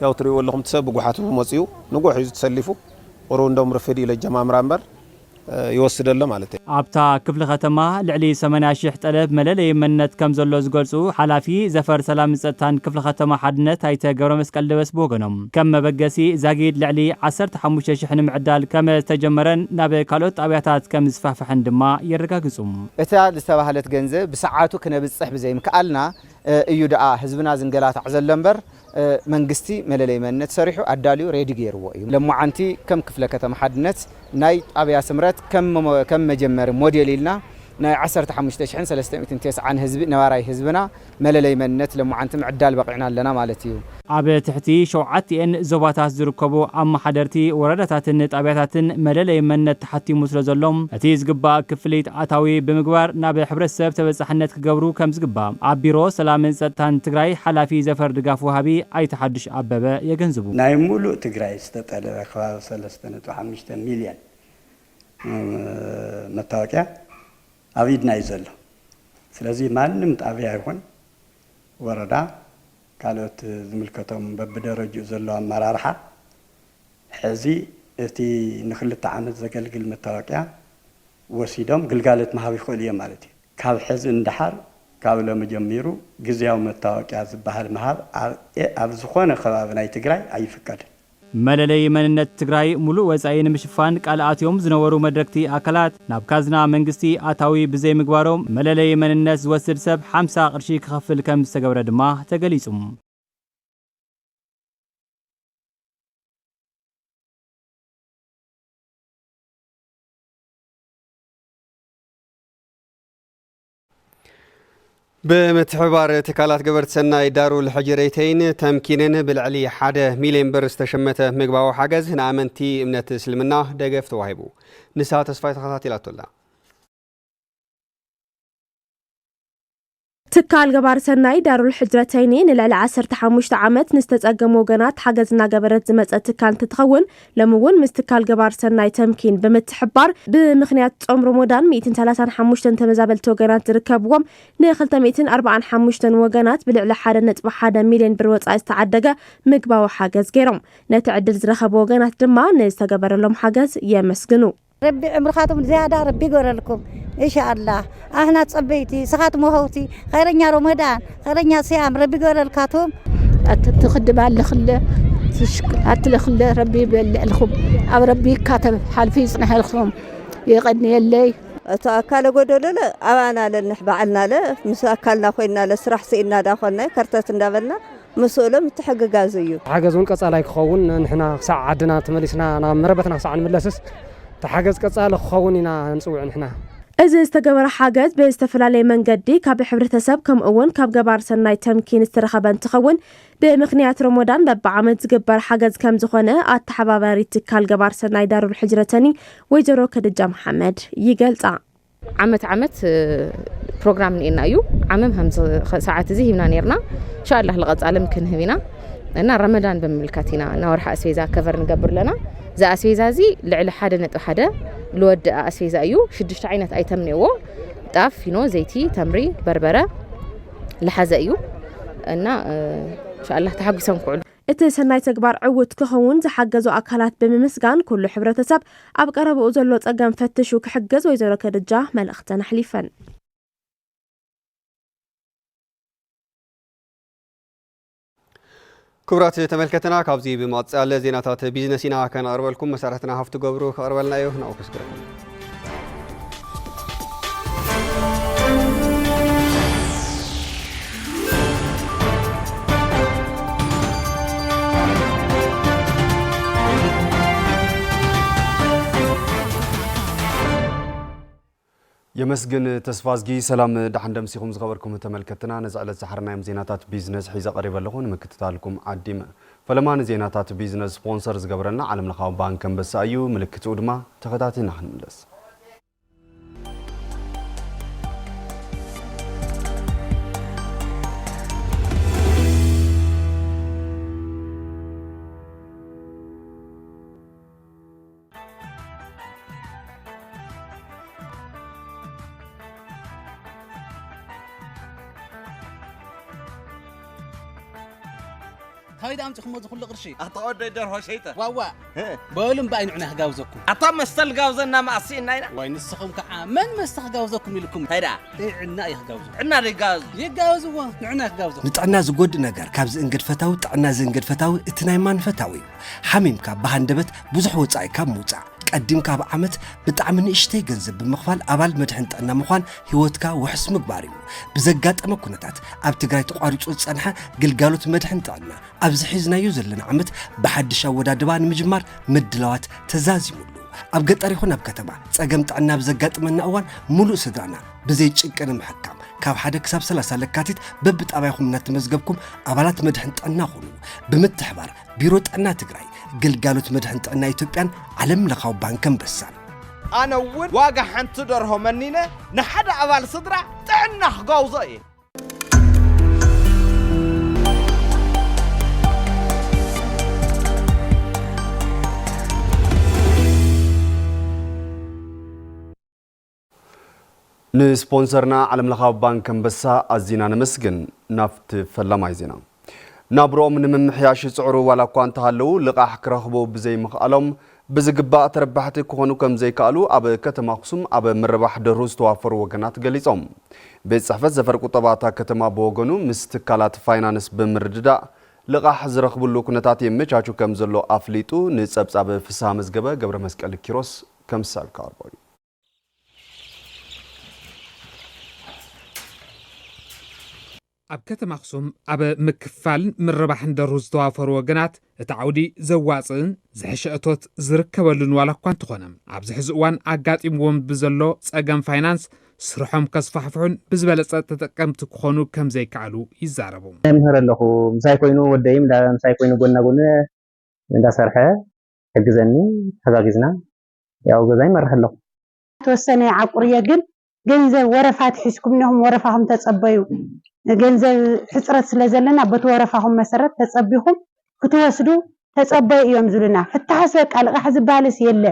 ያው ትሪእዎ ኣለኹም፣ እቲ ሰብ ብጉሓቱ መፂኡ ንጉሕ እዩ ተሰሊፉ። ቁሩብ እንደውም ርፍድ ኢለ ጀማምራ እምበር፣ እ፣ ይወስድ ኣሎ ማለት እዩ። ኣብታ ክፍሊ ከተማ ልዕሊ ሰማንያ ሺሕ ጠለብ መለለይ መንነት ከም ዘሎ ዝገልጹ ሓላፊ ዘፈር ሰላምን ጸጥታን ክፍሊ ከተማ ሓድነት ኣይተ ገብረ መስቀል ደበስ ብወገኖም፣ ከም መበገሲ ዛጊድ ልዕሊ ዓሰርተ ሓሙሽተ ሽሕ ንምዕዳል ከም ዝተጀመረን ናብ ካልኦት ጣብያታት ከም ዝስፋሕፍሐን ድማ የረጋግጹ። እታ ዝተባህለት ገንዘብ ብሰዓቱ ክነብጽሕ ብዘይምክኣልና፣ እ፣ እዩ ደኣ ህዝብና ዝንገላታዕ ዘሎ እምበር፣ እ፣ መንግስቲ መለለይ መንነት ሰሪሑ ኣዳልዩ ሬዲ ገይርዎ እዩ። ለማዓንቲ ከም ክፍለ ከተማ ሓድነት ናይ ጣብያ ስምረት ከም መ-፣ ከም መጀመሪ ሞዴል ኢልና ናይ ዓሰርተ ሓሙሽተ ሽሕን ሰለስተ ሚእትን ተስዓን ህዝቢ፣ ነባራይ ህዝብና መለለይ መንነት ለማዓንቲ ምዕዳል በቒዕና ኣለና ማለት እዩ። ኣብ ትሕቲ ሸውዓቲኤን ዞባታት ዝርከቡ ኣመሓደርቲ ወረዳታትን ጣብያታትን መለለይ መንነት ተሓቲሙ ስለ ዘሎ፣ እቲ ዝግባእ ክፍሊት ኣታዊ ብምግባር ናብ ሕብረተሰብ ተበጻሕነት ክገብሩ ከም ዝግባእ ኣብ ቢሮ ሰላምን ጸጥታን ትግራይ ሓላፊ ዘፈር ድጋፍ ወሃቢ ኣይተ ሓዱሽ ኣበበ የገንዝቡ። ናይ ሙሉእ ትግራይ ዝተጠለበ ከባቢ ሰለስተ ነጥቢ ሓሙሽተ ሚልዮን፣ እ፣ መታወቂያ ኣብ ኢድና እዩ ዘሎ። ስለዚ ማንም ጣብያ ይኹን ወረዳ፣ ካልኦት ዝምልከቶም በብደረጅኡ ዘሎ ኣመራርሓ፣ ሕዚ እቲ ንክልተ ዓመት ዘገልግል መታወቂያ ወሲዶም ግልጋሎት ምሃብ ይኽእሉ እዮም ማለት እዩ። ካብ ሕዚ ንደሓር፣ ካብ ሎሚ ጀሚሩ ግዝያዊ መታወቂያ ዝበሃል ምሃብ ኣብ፣ ኣብ ዝኾነ ከባቢ ናይ ትግራይ ኣይፍቀድን። መለለይ መንነት ትግራይ ሙሉእ ወፃኢ ንምሽፋን ቃል ኣትዮም ዝነበሩ መድረግቲ ኣካላት ናብ ካዝና መንግስቲ ኣታዊ ብዘይምግባሮም፣ መለለይ መንነት ዝወስድ ሰብ ሓምሳ ቅርሺ ክኸፍል ከም ዝተገብረ ድማ ተገሊጹ። ብምትሕብባር ትካላት ገበርቲ ሰናይ ዳሩል ሕጅረይተይን ተምኪንን ብልዕሊ ሓደ ሚልዮን ብር ዝተሸመተ ምግባዊ ሓገዝ ንኣመንቲ እምነት እስልምና ደገፍ ተዋሂቡ። ንሳ ተስፋይ ተኸታቲላቶ ኣላ። ትካል ገባር ሰናይ ዳሩል ሕጅረተይኒ ንልዕሊ ዓሰርተ ሓሙሽተ ዓመት ንዝተጸገሙ ወገናት ሓገዝ እናገበረት ዝመጸት ትካል እንትትኸውን፣ ሎሚ እውን ምስ ትካል ገባር ሰናይ ተምኪን ብምትሕብባር፣ ብምኽንያት ጾም ሮሞዳን ሚእትን ሰላሳን ሓሙሽተን ተመዛበልቲ ወገናት ዝርከብዎም ንክልተ ሚእትን ኣርባዓን ሓሙሽተን ወገናት ብልዕሊ ሓደ ነጥቢ ሓደ ሚልዮን ብር ወጻኢ ዝተዓደገ ምግባዊ ሓገዝ ገይሮም። ነቲ ዕድል ዝረኸቡ ወገናት ድማ ንዝተገበረሎም ሓገዝ የመስግኑ። ረቢ ዕምርኻቶም ዝያዳ ረቢ ይገረልኩም ኢንሻኣላህ። ኣህና ጸበይቲ፣ ስኻትም ወሀውቲ፣ ኸይረኛ ሮመዳን፣ ኸይረኛ ስያም ረቢ ይገረልካቶም። ኣትትኽድብ ኣለኽለ፣ ትሽክል ኣትለኽለ ረቢ ይበልዕልኹም። ኣብ ረቢ ይካተብ፣ ሓልፊ ይጽንሐልኹም። የቐንየለይ። እቶ ኣካለ ጎደሎ ለ ኣባና ለንሕ ባዕልና ለ ምስ ኣካልና ኮይና ለ ስራሕ ስኢና ዳኾና ከርተት እንዳበልና ምስኡሎም ይተሐገጋዙ እዩ። ሓገዝ እውን ቀጻላይ ክኸውን ንሕና ክሳዕ ዓድና ተመሊስና ናብ መረበትና ክሳዕ ንምለስስ ተሓገዝ ቀጻሊ ክኸውን ኢና ንጽውዕ ንሕና። እዚ ዝተገበረ ሓገዝ ብዝተፈላለየ መንገዲ ካብ ሕብረተሰብ ከምኡ እውን ካብ ገባር ሰናይ ተምኪን ዝተረኸበ እንትኸውን፣ ብምኽንያት ሮሞዳን በብዓመት ዝግበር ሓገዝ ከም ዝኾነ ኣተሓባባሪት ትካል ገባር ሰናይ ዳሩል ሕጅረተኒ ወይዘሮ ከድጃ መሓመድ ይገልጻ። ዓመት ዓመት ፕሮግራም እኒኤና እዩ። ዓመም ከምዚ ሰዓት እዚ ሂብና ነርና። እንሻላህ ልቐጻልም ክንህብ ኢና እና ረመዳን ብምምልካት ኢና እና ወርሒ ኣስቤዛ ከቨር ንገብር ኣለና። እዚ ኣስቤዛ እዚ ልዕሊ ሓደ ነጥቢ ሓደ ልወድእ ኣስቤዛ እዩ። ሽዱሽተ ዓይነት ኣይተም እኒኦዎ። ጣፍ፣ ፊኖ፣ ዘይቲ፣ ተምሪ፣ በርበረ ልሓዘ እዩ እና እንሻላህ ተሓጒሶም ክውዕሉ። እቲ ሰናይ ተግባር ዕዉት ክኸውን ዝሓገዙ ኣካላት ብምምስጋን፣ ኩሉ ሕብረተሰብ ኣብ ቀረባኡ ዘሎ ጸገም ፈትሹ ክሕግዝ ወይዘሮ ከድጃ መልእኽተን ኣሕሊፈን። ክቡራት ተመልከትና፣ ካብዚ ብምቕጻል ዜናታት ቢዝነስ ኢና ከነቕርበልኩም። መሳርሕትና ሃፍቱ ገብሩ ከቕርበልና እዩ። ናብኡ ከስግረኩም። የመስግን ተስፋዝጊ። ሰላም ደሓን ደምሲኹም ዝኸበርኩም ተመልከትና፣ ነዚ ዕለት ዝሓርናዮም ዜናታት ቢዝነስ ሒዘ ቀሪበ ኣለኹ። ንምክትታልኩም ዓዲመ። ፈለማ ንዜናታት ቢዝነስ ስፖንሰር ዝገብረልና ዓለም ለኻዊ ባንክ ኣንበሳ እዩ። ምልክትኡ ድማ ተኸታቲልና ክንምለስ። ካበይ ደኣ ኣምጺኹሞ እዚ ኩሉ ቅርሺ? ኣታ ወደይ ደርሆ ሸይጠ። ዋዋ። እ። በሉ እምበኣይ ንዕና ክጋብዘኩም። ኣታ መስተ ልጋብዘና መኣሲ እና ኢና። ዋይ ንስኹም ከዓ መን መስተ ክጋብዘኩም ኢልኩም? እንታይ ደኣ? ጥዕና እዩ ክጋብዘኩም። ጥዕና ዶ ይጋበዝ? ይጋበዝዎ፣ ንዕና ክጋብዘኩም። ንጥዕና ዝጎድእ ነገር ካብ ዝእንግድ ፈታዊ፣ ጥዕና ዝእንግድ ፈታዊ እቲ ናይ ማን ፈታዊ እዩ። ሓሚምካ ብሃንደበት ብዙሕ ወጻኢ ካብ ምውጻእ፣ ቀዲምካ ኣብ ዓመት ብጣዕሚ ንእሽተይ ገንዘብ ብምኽፋል ኣባል መድሕን ጥዕና ምዃን ህይወትካ ውሕስ ምግባር እዩ። ብዘጋጠመ ኩነታት ኣብ ትግራይ ተቋሪጹ ዝጸንሐ ግልጋሎት መድሕን ጥዕና ኣብዚ ሒዝናዮ ዘለና ዓመት ብሓድሽ ኣወዳድባ ንምጅማር ምድላዋት ተዛዚሙሉ። ኣብ ገጠር ይኹን ኣብ ከተማ ጸገም ጥዕና ኣብ ዘጋጥመና እዋን ሙሉእ ስድራና ብዘይ ጭንቂ ንምሕካም ካብ ሓደ ክሳብ ሰላሳ ለካቲት በብጣብያኹም እናተመዝገብኩም ኣባላት መድሕን ጥዕና ኩኑ። ብምትሕባር ቢሮ ጥዕና ትግራይ፣ ግልጋሎት መድሕን ጥዕና ኢትዮጵያን ዓለም ለኻዊ ባንክ ኣንበሳን። ኣነ እውን ዋጋ ሓንቲ ደርሆ መኒነ ንሓደ ኣባል ስድራ ጥዕና ክጋውዞ እየ። ንስፖንሰርና ዓለምለኻዊ ባንክ ኣንበሳ ኣዚና ነመስግን። ናብቲ ፈላማይ ዜና። ናብርኦም ንምምሕያሽ ዝጽዕሩ ዋላ እኳ እንተሃለዉ፣ ልቓሕ ክረኽቡ ብዘይምኽኣሎም ብዝግባእ ተረባሕቲ ክኾኑ ከም ዘይከኣሉ ኣብ ከተማ ኣኽሱም ኣብ ምርባሕ ደርሁ ዝተዋፈሩ ወገናት ገሊጾም። ቤት ጽሕፈት ዘፈር ቁጠባ እታ ከተማ ብወገኑ ምስ ትካላት ፋይናንስ ብምርድዳእ ልቓሕ ዝረኽብሉ ኩነታት የመቻቹ ከም ዘሎ ኣፍሊጡ። ንጸብጻብ ፍስሃ መዝገበ ገብረ መስቀል ኪሮስ ከምሳል ክቐርቦ እዩ። ኣብ ከተማ ኣኽሱም ኣብ ምክፋልን ምርባሕን ደርሁ ዝተዋፈሩ ወገናት እቲ ዓውዲ ዘዋፅእን ዝሕሸ እቶት ዝርከበሉን ዋላ እኳ እንተኾነ፣ ኣብዚ ሕዚ እዋን ኣጋጢምዎም ብዘሎ ፀገም ፋይናንስ ስርሖም ከስፋሕፍሑን ብዝበለፀ ተጠቀምቲ ክኾኑ ከም ዘይከኣሉ ይዛረቡ። መምህር ኣለኹ። ምሳይ ኮይኑ ወደይ እንዳ-፣ ምሳይ ኮይኑ ጎና ጎኒ እንዳሰርሐ ሕግዘኒ፣ ተጋጊዝና ያው ገዛ ይመርሕ ኣለኹ። ተወሰነ ይዓቁር እየ፣ ግን ገንዘብ ወረፋ ትሒዝኩም እኒኹም፣ ወረፋኹም ተጸበዩ። ገንዘብ ሕጽረት ስለ ዘለና በቲ ወረፋኹም መሰረት ተጸቢኹም ክትወስዱ ተጸበዩ እዮም ዝብሉና። ፍታሕስ በቃ ልቓሕ ዝበሃልስ የለ።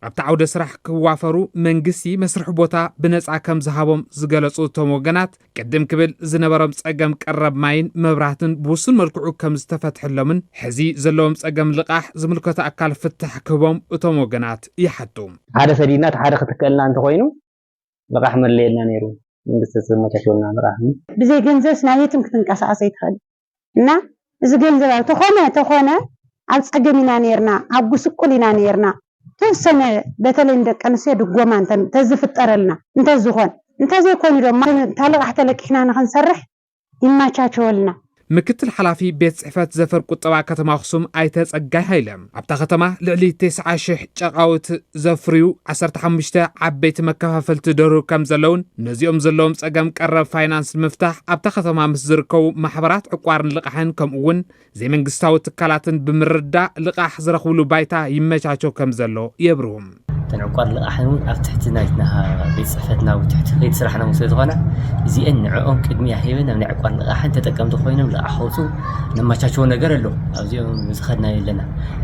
ኣብቲ ዓውደ ስራሕ ክዋፈሩ መንግስቲ መስርሒ ቦታ ብነጻ ከም ዝሃቦም ዝገለጹ እቶም ወገናት፣ ቅድም ክብል ዝነበሮም ጸገም ቀረብ ማይን መብራህትን ብውሱን መልክዑ ከም ዝተፈትሐሎምን፣ ሕዚ ዘለዎም ጸገም ልቓሕ ዝምልከቶ ኣካል ፍታሕ ክህቦም እቶም ወገናት ይሓቱ። ሓደ ሰዲድና እቲ ሓደ ክትከልና እንተኾይኑ ልቓሕ መድለየልና ነይሩ። መንግስቲ ዘመቻችወልና ልቓሕ። ብዘይ ገንዘብስ ናብ የትም ክትንቀሳቐስ ኣይትኽእል። እና እዚ ገንዘብ ኣብ ተኾነ፣ ተኾነ ኣብ ጸገም ኢና ነይርና፣ ኣብ ጉስቁል ኢና ነይርና። ተወሰነ በተለይ ንደቂ ኣንስትዮ ድጎማ እንተ-፣ እንተዝፍጠረልና፣ እንተዝኾን፣ እንተዘይኮይኑ ድማ እታ ልቓሕ ተለቂሕና ንኽንሰርሕ ይመቻቸወልና። ምክትል ሓላፊ ቤት ጽሕፈት ዘፈር ቁጠባ ከተማ ኣኽሱም ኣይተ ጸጋይ ሃይለ፣ ኣብታ ከተማ ልዕሊ ተስዓ ሽሕ ጨቓውት ዘፍርዩ ዓሰርተ ሓሙሽተ ዓበይቲ መከፋፈልቲ ደርሁ ከም ዘለውን፣ ነዚኦም ዘለዎም ጸገም ቀረብ ፋይናንስ ንምፍታሕ ኣብታ ከተማ ምስ ዝርከቡ ማሕበራት ዕቋርን ልቓሕን ከምኡ እውን ዘይመንግስታዊ ትካላትን ብምርዳእ ልቓሕ ዝረኽብሉ ባይታ ይመቻቸው ከም ዘሎ የብርሁ። እተን ዕቋር ልቓሕን እውን ኣብ ትሕቲ ናይትና ቤት ጽሕፈትና ኣብ ትሕቲ ከይዲ ስራሕና እውን ስለ ዝኾና፣ እዚአን ንዕኦም ቅድሚያ ሂበን ኣብ ናይ ዕቋር ልቓሕን ተጠቀምቲ ኮይኖም ልቓሕ ከውፅኡ ነማቻቸው ነገር ኣሎ። ኣብዚኦም ዝኸድናዮ ኣለና።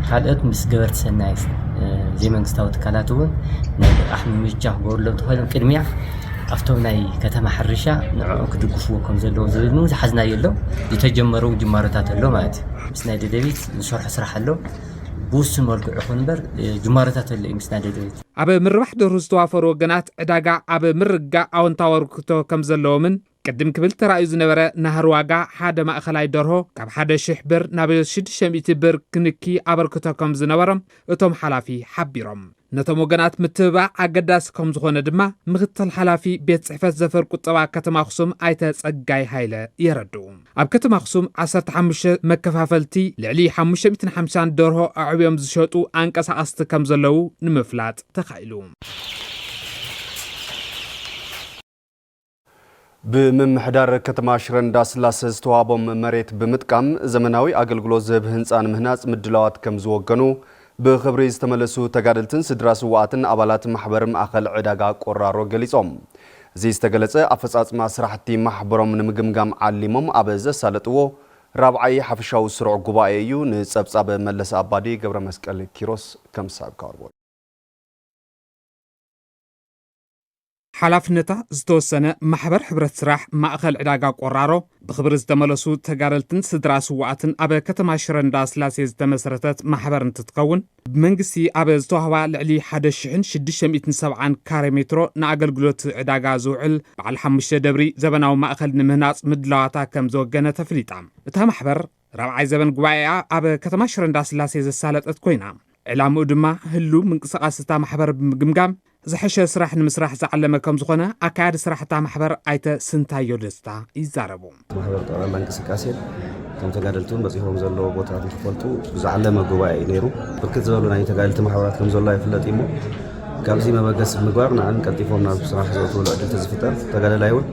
ካልኦት ምስ ገበርቲ ሰናይ፣ እ፣ ዘይመንግስታዊ ትካላት እውን ናይ ልቓሕ ምምቻ ክገብሩሎም ተኾይኖም ቅድሚያ ኣብቶም ናይ ከተማ ሕርሻ ንዕኦም ክድግፍዎ ከም ዘለዎ ዝብል እውን ዝሓዝናዮ ኣሎ። ዝተጀመሩ ጅማሮታት ኣሎ ማለት እዩ። ምስ ናይ ደደቢት ዝሰርሖ ስራሕ ኣሎ። ብውሱን መልክዑ ይኹን እምበር፣ እ፣ ጅማሮታት ኣሎ እዩ ምስ ናይ ደደቢት። ኣብ ምርባሕ ደርሁ ዝተዋፈሩ ወገናት ዕዳጋ ኣብ ምርግጋእ ኣወንታዊ ኣበርክቶ ከም ዘለዎምን ቅድም ክብል ተራእዩ ዝነበረ ናህሪ ዋጋ ሓደ ማእኸላይ ደርሆ ካብ ሓደ ሽሕ ብር ናብ ሽዱሽተ ሚእቲ ብር ክንኪ ኣበርክቶ ከም ዝነበሮም እቶም ሓላፊ ሓቢሮም። ነቶም ወገናት ምትብባዕ ኣገዳሲ ከም ዝኾነ ድማ ምክትል ሓላፊ ቤት ጽሕፈት ዘፈር ቁጠባ ከተማ ኣኽሱም ኣይተ ጸጋይ ሃይለ የረድኡ። ኣብ ከተማ ኣኽሱም ዓሰርተ ሓሙሽተ መከፋፈልቲ ልዕሊ ሓሙሽተ ሚእትን ሓምሳን ደርሆ ኣዕብዮም ዝሸጡ ኣንቀሳቐስቲ ከም ዘለዉ ንምፍላጥ ተኻኢሉ። ብምምሕዳር ከተማ ሽረ እንዳስላሰ ዝተዋሃቦም መሬት ብምጥቃም ዘመናዊ ኣገልግሎት ዝህብ ህንፃ ንምህናፅ ምድላዋት ከም ዝወገኑ ብኽብሪ ዝተመለሱ ተጋደልትን ስድራ ስዋኣትን ኣባላት ማሕበር ማእኸል ዕዳጋ ቆራሮ ገሊፆም። እዚ ዝተገለፀ ኣፈፃፅማ ስራሕቲ ማሕበሮም ንምግምጋም ዓሊሞም ኣብ ዘሳለጥዎ ራብዓይ ሓፈሻዊ ስሩዕ ጉባኤ እዩ። ንፀብፃብ መለሰ ኣባዲ ገብረ መስቀል ኪሮስ ከም ዝስዕብ ከቕርቦ። ሓላፍነታ ዝተወሰነ ማሕበር ሕብረት ስራሕ ማእኸል ዕዳጋ ቆራሮ ብኽብሪ ዝተመለሱ ተጋደልትን ስድራ ስዋኣትን ኣብ ከተማ ሽረ እንዳስላሴ ዝተመስረተት ማሕበር እንትትከውን፣ ብመንግስቲ ኣብ ዝተዋህባ ልዕሊ ሓደ ሽሕን ሽዱሽተ ሚእትን ሰብዓን ካሬ ሜትሮ ንኣገልግሎት ዕዳጋ ዝውዕል በዓል ሓሙሽተ ደብሪ ዘበናዊ ማእኸል ንምህናፅ ምድላዋታ ከም ዘወገነ ተፍሊጣ። እታ ማሕበር ራብዓይ ዘበን ጉባኤኣ ኣብ ከተማ ሽረ እንዳስላሴ ዘሳለጠት ኮይና፣ ዕላምኡ ድማ ህሉው ምንቅስቓስ እታ ማሕበር ብምግምጋም ዝሐሸ ስራሕ ንምስራሕ ዝዓለመ ከም ዝኾነ ኣካያዲ ስራሕ እታ ማሕበር ኣይተ ስንታዮ ደስታ ይዛረቡ። ማሕበር ጠቕላላ እንቅስቃሴን እቶም ተጋደልቲ እውን በፂሖም ዘለዎ ቦታታት ንክፈልጡ ዝዓለመ ጉባኤ እዩ ነይሩ። ብርክት ዝበሉ ናይ ተጋደልቲ ማሕበራት ከም ዘሎ ይፍለጥ እዩ እሞ ካብዚ መበገሲ ብምግባር ንዓን ቀልጢፎም ናብ ስራሕ ዘእትውሉ ዕድል ተዝፍጠር ተጋደላይ እውን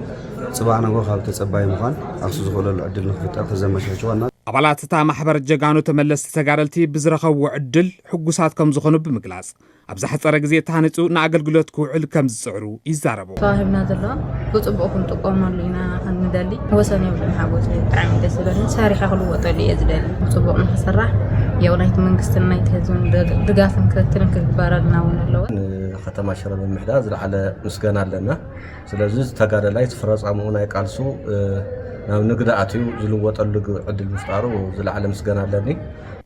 ፅባሕ ነጎ ካብ ተፀባይ ምዃን ዓርሱ ዝኽእለሉ ዕድል ንክፍጠር ተዘመቻችዋ እና ኣባላት እታ ማሕበር ጀጋኑ ተመለስቲ ተጋደልቲ ብዝረኸብዎ ዕድል ሕጉሳት ከም ዝኾኑ ብምግላጽ፣ ኣብ ዝሓጸረ ግዜ ተሃኒጹ ንኣገልግሎት ክውዕል ከም ዝጽዕሩ ይዛረቡ። ተዋሂብና ዘሎ ብጽቡቕ ክንጥቀመሉ ኢና ክንደሊ። ወሰን የብሉን ሓጎሰይ፣ ብጣዕሚ ደስ ዝብለኒ። ሰሪሐ ክልወጠሉ እየ ዝደሊ። ብጽቡቕ ንኽስራሕ ያው ናይቲ መንግስትን ናይቲ ህዝብን ድግ-፣ ድጋፍን ክትትልን ክግበረልና እውን ኣለዎ። ንከተማ ሽረ ምምሕዳር ዝለዓለ ምስጋና ኣለና። ስለዚ እዚ ተጋዳላይ እቲ ፍረጻምኡ ናይ ቃልሱ፣ እ፣ ናብ ንግዲ ኣትዩ ዝልወጠሉ ግ-፣ ዕድል ምፍጣሩ ዝለዓለ ምስጋና ኣለኒ።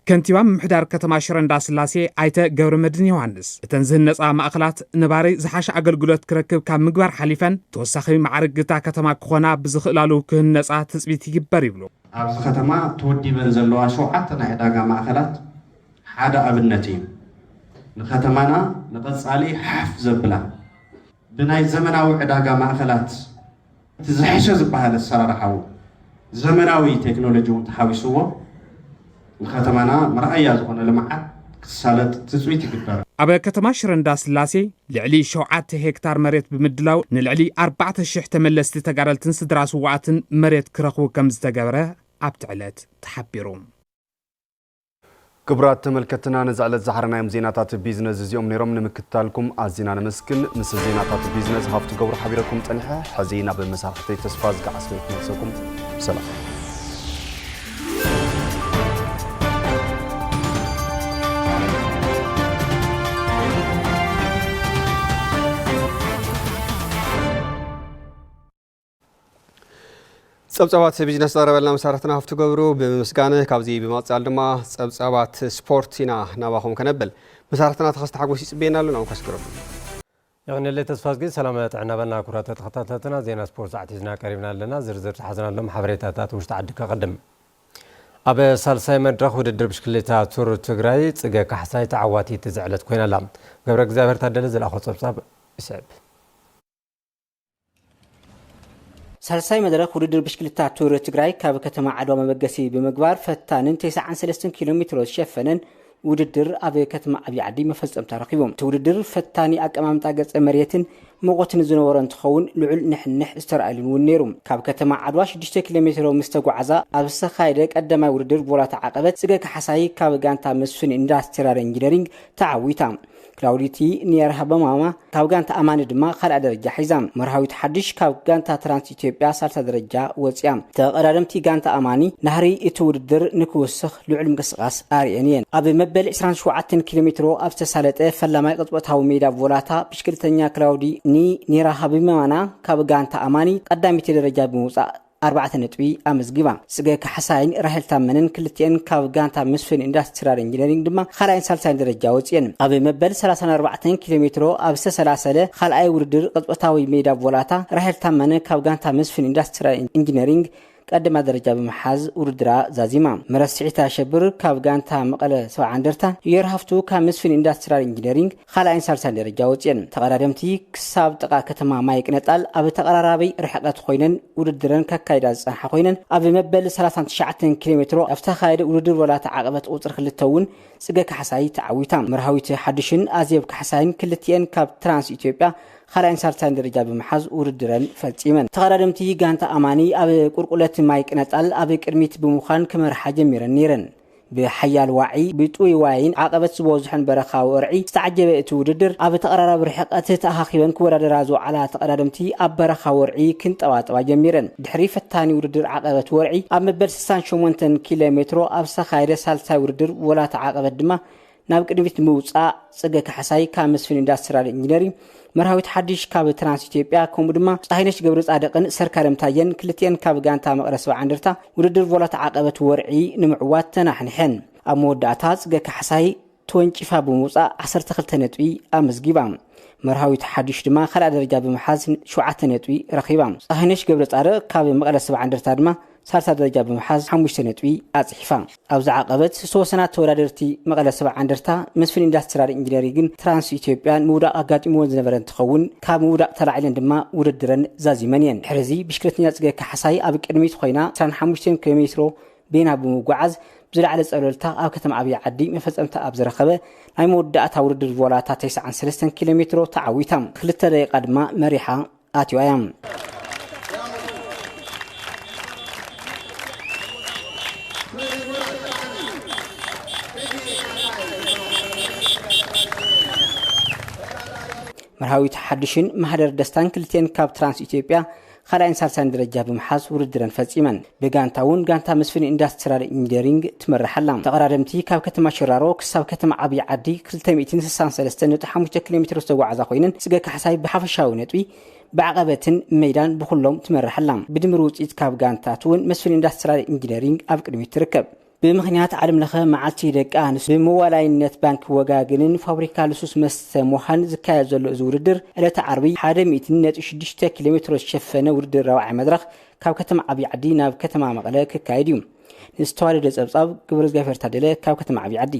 ከንቲባ ምምሕዳር ከተማ ሽረ እንዳስላሴ ኣይተ ገብረመድህን ዮሃንስ፣ እተን ዝህነጻ ማእኸላት ነባሪ ዝሓሸ ኣገልግሎት ክረክብ ካብ ምግባር ሓሊፈን ተወሳኺ ማዕርግ እታ ከተማ ክኾና ብዝኽእላሉ ክህነጻ ትጽቢት ይግበር ይብሉ። ኣብዚ ከተማ ተወዲበን ዘለዋ ሸውዓተ ናይ ዕዳጋ ማእኸላት ሓደ ኣብነት እዩ። ንከተማና ንቐጻሊ ሓፍ ዘብላ ብናይ ዘመናዊ ዕዳጋ ማእኸላት እቲ ዝሐሸ ዝበሃል ኣሰራርሓ እውን ዘመናዊ ቴክኖሎጂ እውን ተሓዊስዎ ንከተማና መርኣያ ዝኾነ ልምዓት ክሳለጥ ትፅቢት ይግበር። ኣብ ከተማ ሽረ እንዳስላሴ ልዕሊ ሸውዓተ ሄክታር መሬት ብምድላው ንልዕሊ ኣርባዕተ ሽሕ ተመለስቲ ተጋደልትን ስድራ ስዋኣትን መሬት ክረኽቡ ከም ዝተገበረ ኣብቲ ዕለት ተሓቢሩ። ክቡራት ተመልከትና፣ ነዚ ዕለት ዝሓረናዮም ዜናታት ቢዝነስ እዚኦም ነይሮም። ንምክትታልኩም ኣዚና ነመስግን። ምስ ዜናታት ቢዝነስ ሃፍቱ ገብሩ ሓቢረኩም ጸኒሐ። ሕዚ ናብ መሳርሕተይ ተስፋ ዝገዓስመ ክመልሰኩም። ሰላም። ጸብጻባት ቢዝነስ ዘቕረበልና መሳርሕትና ሃፍቱ ገብሩ ብምምስጋን፣ ካብዚ ብምቕጻል ድማ ጸብጻባት ስፖርት ኢና ናባኹም ከነብል። መሳርሕትና ተኸስተ ሓጎስ ይጽበየና ኣሎ፣ ናብኡ ከስግረኩም። የቐንየለይ ተስፋዝጊ፣ ሰላም ጥዕና በልና። ክቡራት ተኸታተልትና፣ ዜና ስፖርት ሰዓት ሒዝና ቀሪብና ኣለና። ዝርዝር ዝሓዝናሎም ሓበሬታታት ውሽጢ ዓዲ ከቐድም። ኣብ ሳልሳይ መድረኽ ውድድር ብሽክሌታ ቱር ትግራይ፣ ጽገ ካሕሳይ ተዓዋቲት ዝዕለት ኮይና ኣላ። ገብረ እግዚኣብሔር ታደለ ዝለኣኾ ጸብጻብ ይስዕብ። ሳልሳይ መድረኽ ውድድር ብሽክልታ ቱር ትግራይ ካብ ከተማ ዓድዋ መበገሲ ብምግባር ፈታንን ተስዓን ሰለስተን ኪሎ ሜትሮ ዝሸፈነን ውድድር ኣብ ከተማ ዓብዪ ዓዲ መፈጸምታ ረኺቡ። እቲ ውድድር ፈታኒ ኣቀማምጣ ገጸ መሬትን ሙቐትን ዝነበሮ እንትኸውን፣ ልዑል ንሕንሕ ዝተረኣየሉን እውን ነይሩ። ካብ ከተማ ዓድዋ ሽዱሽተ ኪሎ ሜትሮ ምስ ተጓዓዛ፣ ኣብ ዝተኻየደ ቀዳማይ ውድድር ቮላታ ዓቐበት ጽገ ካሕሳይ ካብ ጋንታ መስፍን ኢንዳስትሪያል ኢንጂነሪንግ ተዓዊታ። ክላውዲቲ ኒየርሃበማማ ካብ ጋንታ ኣማኒ ድማ ካልኣይ ደረጃ ሒዛ። መርሃዊት ሓድሽ ካብ ጋንታ ትራንስ ኢትዮጵያ ሳልሳ ደረጃ ወፅያ። ተቐዳደምቲ ጋንታ ኣማኒ ናህሪ እቲ ውድድር ንክውስኽ ልዑል ምንቅስቓስ ኣርእየን እየን። ኣብ መበል ዕስራን ሸውዓተን ኪሎ ሜትሮ ኣብ ዝተሳለጠ ፈላማይ ቅጽበታዊ ሜዳ ቮላታ ብሽክልተኛ ክላውዲ ኒ ኒራሃብማና ካብ ጋንታ ኣማኒ ቀዳሚቲ ደረጃ ብምውፃእ ኣርባዕተ ነጥቢ ኣመዝጊባ። ጽገ ካሕሳይን ራሄል ታመነን ክልቲኤን ካብ ጋንታ መስፍን ኢንዳስትሪያል ኢንጂነሪንግ ድማ ካልኣይን ሳልሳይን ደረጃ ወጽየን። ኣብ መበል ሰላሳን ኣርባዕተን ኪሎ ሜትሮ ኣብ ዝተሰላሰለ ካልኣይ ውድድር ቅጽበታዊ ሜዳ ቮላታ ራሄል ታመነ ካብ ጋንታ መስፍን ኢንዳስትሪያል ኢንጂነሪንግ ቀዳማይ ደረጃ ብምሓዝ ውድድራ ዛዚማ። መረስዒት ኣሸብር ካብ ጋንታ መቐለ ሰብዓ እንደርታ፣ ዮር ሃፍቱ ካብ መስፍን ኢንዳስትሪያል ኢንጂነሪንግ ካልኣይን ሳልሳይን ደረጃ ወፅየን። ተቐዳደምቲ ክሳብ ጥቓ ከተማ ማይ ቅነጣል ኣብ ተቐራራቢ ርሕቀት ኮይነን ውድድረን ከካይዳ ዝፀንሓ ኮይነን፣ ኣብ መበል ሰላሳን ትሽዓተን ኪሎ ሜትሮ ኣብ ዝተኻየደ ውድድር ቮላታ ዓቐበት ቁፅሪ ክልተ እውን ጽገ ካሕሳይ ተዓዊታ። መርሃዊት ሓድሽን ኣዜብ ካሕሳይን ክልቲኤን ካብ ትራንስ ኢትዮጵያ ካልኣይን ሳልሳይን ደረጃ ብምሓዝ ውድድረን ፈጺመን። ተቐዳደምቲ ጋንታ ኣማኒ ኣብ ቁልቁለት ማይ ቅነጣል ኣብ ቅድሚት ብምዃን ክመርሓ ጀሚረን ነይረን። ብሓያል ዋዒ፣ ብጥውይ ዋይን ዓቐበት ዝበዝሖን በረኻዊ ወርዒ ዝተዓጀበ እቲ ውድድር፣ ኣብ ተቐራራቢ ርሕቀት ተኣኻኺበን ክወዳደራ ዝወዓላ ተቐዳደምቲ ኣብ በረኻ ወርዒ ክንጠባጠባ ጀሚረን። ድሕሪ ፈታኒ ውድድር ዓቐበት ወርዒ፣ ኣብ መበል ስሳን ሸሞንተን ኪሎ ሜትሮ ኣብ ዝተኻየደ ሳልሳይ ውድድር ቮላታ ዓቐበት ድማ ናብ ቅድሚት ንምውጻእ ጽገ ካሕሳይ ካብ መስፍን ኢንዳስትሪያል ኢንጂነሪንግ፣ መርሃዊት ሓድሽ ካብ ትራንስ ኢትዮጵያ፣ ከምኡ ድማ ጸሃይነሽ ገብረ ጻድቕን ሰርካለም ታየን ክልቲኤን ካብ ጋንታ መቐለ ሰብዓ እንደርታ ውድድር ቮላታ ዓቐበት ወርዒ ንምዕዋት ተናሕኒሐን። ኣብ መወዳእታ ጽገ ካሕሳይ ተወንጪፋ ብምውጻእ ዓሰርተ ክልተ ነጥቢ ኣመዝጊባ። መርሃዊት ሓድሽ ድማ ካልኣይ ደረጃ ብምሓዝ ሸውዓተ ነጥቢ ረኺባ። ጸሃይነሽ ገብረ ጻድቕ ካብ መቐለ ሰብዓ እንደርታ ድማ ሳልሳ ደረጃ ብምሓዝ ሓሙሽተ ነጥቢ ኣጽሒፋ። ኣብዚ ዓቐበት ዝተወሰና ተወዳደርቲ መቐለ ሰብዓ እንደርታ፣ መስፍን ኢንዳስትሪያል ኢንጂነሪንግን ትራንስ ኢትዮጵያን ምውዳቕ ኣጋጢምወን ዝነበረ እንትኸውን፣ ካብ ምውዳቕ ተላዒለን ድማ ውድድረን ዛዚመን እየን። ድሕሪ እዚ ብሽክለተኛ ጽገ ካሕሳይ ኣብ ቅድሚት ኮይና ዕስራን ሓሙሽተን ኪሎ ሜትሮ ቤና ብምጓዓዝ ብዝለዓለ ጸብለልታ ኣብ ከተማ ዓብዪ ዓዲ መፈጸምታ ኣብ ዝረኸበ ናይ መወዳእታ ውድድር ቮላታ ተስዓን ሰለስተን ኪሎ ሜትሮ ተዓዊታ። ክልተ ደቂቓ ድማ መሪሓ ኣትዋ እያ። መርሃዊት ሓድሽን ማህደር ደስታን ክልቴን ካብ ትራንስ ኢትዮጵያ ካልኣይን ሳልሳይን ደረጃ ብምሓዝ ውድድረን ፈጺመን። ብጋንታ እውን ጋንታ መስፍን ኢንዳስትሪያል ኢንጂነሪንግ ትመርሕ ኣላ። ተቐዳደምቲ ካብ ከተማ ሽራሮ ክሳብ ከተማ ዓብዪ ዓዲ ክልተ ሚእትን ስሳን ሰለስተን ነጥቢ ሓሙሽተ ኪሎ ሜትሮ ዝተጓዓዛ ኮይነን፣ ጽገ ካሕሳይ ብሓፈሻዊ ነጥቢ ብዓቐበትን ሜዳን ብኹሎም ትመርሕ ኣላ። ብድምር ውጽኢት ካብ ጋንታት እውን መስፍን ኢንዳስትሪያል ኢንጂነሪንግ ኣብ ቅድሚት ትርከብ። ብምኽንያት ዓለም ለኸ መዓልቲ ደቂ ኣንስትዮ ብምዋላይነት ባንኪ ወጋግንን ፋብሪካ ልሱስ መስተ ሞሃን ዝካየድ ዘሎ እዚ ውድድር፣ ዕለተ ዓርቢ ሓደ ሚእትን ነጥቢ ሽዱሽተ ኪሎ ሜትሮ ዝሸፈነ ውድድር ራብዓይ መድረኽ ካብ ከተማ ዓብዪ ዓዲ ናብ ከተማ መቐለ ክካየድ እዩ። ንዝተዋደደ ጸብጻብ ግብረ እግዚኣብሔር ታደለ ካብ ከተማ ዓብዪ ዓዲ።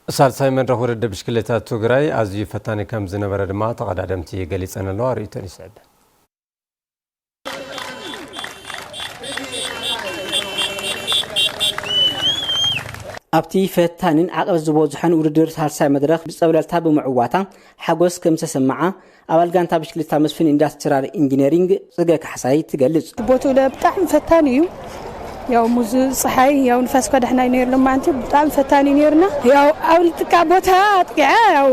ሳልሳይ መድረኽ ውድድር ብሽክሌታ ትግራይ ኣዝዩ ፈታኒ ከም ዝነበረ ድማ ተቐዳደምቲ ገሊጸን ኣለዋ። ርእይቶን ይስዕብ። ኣብቲ ፈታንን ዓቐበት ዝበዝሖን ውድድር ሳልሳይ መድረኽ ብጸብለልታ ብምዕዋታ ሓጎስ ከም ዝተሰምዓ ኣባል ጋንታ ብሽክሌታ መስፍን ኢንዳስትሪያል ኢንጂነሪንግ ጽገ ካሕሳይ ትገልጽ። ቦትኡ ለ ብጣዕሚ ፈታኒ እዩ። ያው ሙዝ፣ ፀሓይ፣ ያው ንፋስ እኳ ዳሕና እዩ ነይሩ። ሎማዓንቲ ብጣዕሚ ፈታኒ እዩ ነይሩና። ያው ኣብ ልጥቃ ቦታ ኣጥቂዐ፣ ያው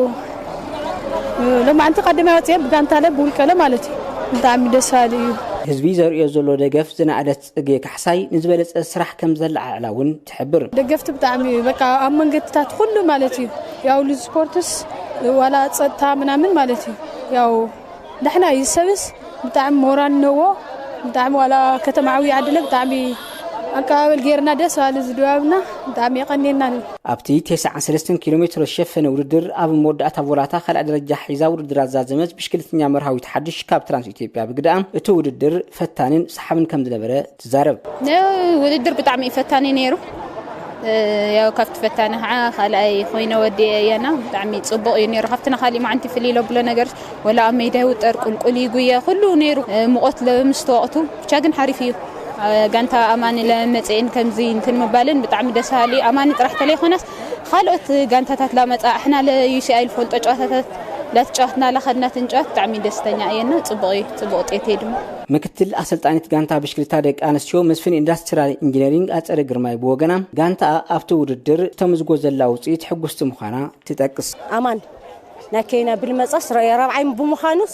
ሎማዓንቲ ቀደማይ ወፅየ ብጋንታለ ብውልቀለ ማለት እዩ። ብጣዕሚ ደስ በሃሊ እዩ። ህዝቢ ዘርእዮ ዘሎ ደገፍ ዝነኣደት ጽጌ ካሕሳይ ንዝበለጸ ስራሕ ከም ዘለዓዕላ እውን ትሕብር። ደገፍቲ ብጣዕሚ እዩ፣ በቃ ኣብ መንገድታት ኩሉ ማለት እዩ። ያው ልዚ ስፖርትስ ዋላ ጸጥታ ምናምን ማለት እዩ። ያው ዳሕና እዩ ሰብስ ብጣዕሚ ሞራል ነዎ። ብጣዕሚ ዋላ ከተማ ዓብዪ ዓድለ ብጣዕሚ ኣቀባበል ጌርና፣ ደስ በሃሊ ዝድባብና፣ ብጣዕሚ የቐንየና። ኣብቲ ተስዓን ሰለስተን ኪሎ ሜትሮ ዝሸፈነ ውድድር ኣብ መወዳእታ ቮላታ ካልኣይ ደረጃ ሒዛ ውድድራ ዛዘመት ብሽክልተኛ መርሃዊት ሓድሽ ካብ ትራንስ ኢትዮጵያ ብግዳም እቲ ውድድር ፈታንን ሰሓብን ከም ዝነበረ ትዛረብ። ንውድድር ብጣዕሚ እዩ ፈታኒ ነይሩ። ያው ካብቲ ፈታኒ ከዓ ካልኣይ ኮይነ ወዲኤ እየና። ብጣዕሚ ፅቡቕ እዩ ነይሩ። ካብቲ ንካሊእ መዓንቲ ፍልይ ለብሎ ነገር ወላ ኣብ ሜዳ ይውጠር፣ ቁልቁል ይጉየ፣ ኩሉ ነይሩ። ሙቐት ለምስቲ ወቕቱ ብቻ ግን ሓሪፍ እዩ። ጋንታ ኣማኒ ለመፅእን ከምዚ እንትን ምባልን ብጣዕሚ ደስ በሃሊ እዩ። ኣማኒ ጥራሕ ተለይኮነስ ካልኦት ጋንታታት ላመፃ ኣሕና ለዩሲኣይ ልፈልጦ ጨዋታታት ላተጫወትና ላኸድናትን ጨዋት ብጣዕሚ ደስተኛ እየና። ፅቡቕ እዩ፣ ፅቡቕ ውጤት እዩ ድማ። ምክትል ኣሰልጣኒት ጋንታ ብሽክልታ ደቂ ኣንስትዮ መስፍን ኢንዱስትሪያል ኢንጂነሪንግ ኣፀደ ግርማይ ብወገና፣ ጋንታ ኣብቲ ውድድር ተምዝጎ ዘላ ውፅኢት ሕጉስቲ ምዃና ትጠቅስ። ኣማን ናይ ከይና ብልመፃስ ራብዓይ ብምዃኑስ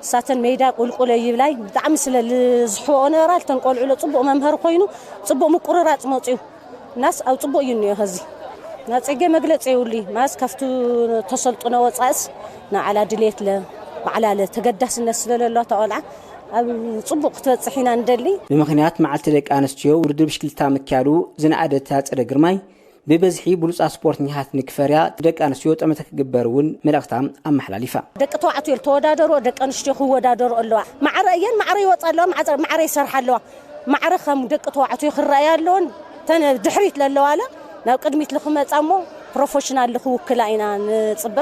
እሳተን ሜዳ ቁልቁለ ይብላይ ብጣዕሚ ስለ ዝሕወኦ ነበራ። ልተን ቆልዑ ለ ፅቡቕ መምሃሪ ኮይኑ ፅቡቕ ምቁርራፅ መፅዩ ናስ ኣብ ፅቡቕ እዩ እኒኦ። ከዚ ናፀገ መግለፂ የብሉ። ማስ ካብቲ ተሰልጥኖ ወፃእስ ንዓላ ድሌት ለ ባዕላ ለ ተገዳስነት ስለለሎ ተቆልዓ ኣብ ፅቡቕ ክትበፅሕ ኢና ንደሊ። ብምኽንያት መዓልቲ ደቂ ኣንስትዮ ውድድር ብሽክልታ ምክያዱ ዝነኣደት ኣፀደ ግርማይ፣ ብበዝሒ ብሉፃት ስፖርተኛታት ንክፈርያ ደቂ ኣንስትዮ ጠመተ ክግበር እውን መልእኽታ ኣመሓላሊፋ። ደቂ ተባዕትዮ ተወዳደሩ፣ ደቂ ኣንስትዮ ክወዳደሩ ኣለዋ። ማዕረ እየን ማዕረ ይወፃ ኣለዋ፣ ማዕረ ይሰርሓ ኣለዋ። ማዕረ ከም ደቂ ተባዕትዮ ክረኣያ ኣለዎን ተነ ድሕሪት ለለዋለ ናብ ቅድሚት ልክመፃ እሞ ፕሮፌሽናል ልክውክላ ኢና ንፅበ።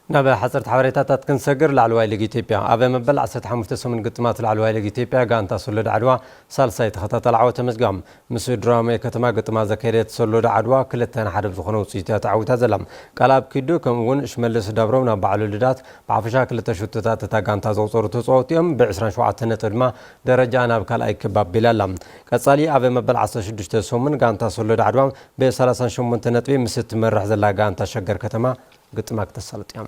ናብ ሓፀርቲ ሓበሬታታት ክንሰግር፣ ላዕለዋይ ሊግ ኢትዮጵያ ኣብ መበል ዓሰርተ ሓሙሽተ ሰሙን ግጥማት ላዕለዋይ ሊግ ኢትዮጵያ ጋንታ ሶሎዳ ዓድዋ ሳልሳይ ተኸታታሊ ዓወት ተመዝጊቦም። ምስ ድራሜ ከተማ ግጥማ ዘካየደት ሶሎዳ ዓድዋ ክልተ ንሓደ ብዝኾነ ውፅኢት እያ ተዓዊታ ዘላ። ቃልኣብ ኪዱ ከምኡ እውን ሽመልስ ዳብሮም ናብ ባዕሉ ልዳት ብሓፈሻ ክልተ ሹቶታት እታ ጋንታ ዘቑፀሩ ተፃወትቲ እዮም። ብ ዕስራን ሸውዓተን ነጥቢ ድማ ደረጃ ናብ ካልኣይ ክብ ኣቢላ ኣላ። ቀፃሊ ኣብ መበል ዓሰርተ ሽዱሽተ ሰሙን ጋንታ ሶሎዳ ዓድዋ ብ ሰላሳን ሸሞንተን ነጥቢ ምስ እትመርሕ ዘላ ጋንታ ሸገር ከተማ ግጥማ ክተሳልጥ እያ።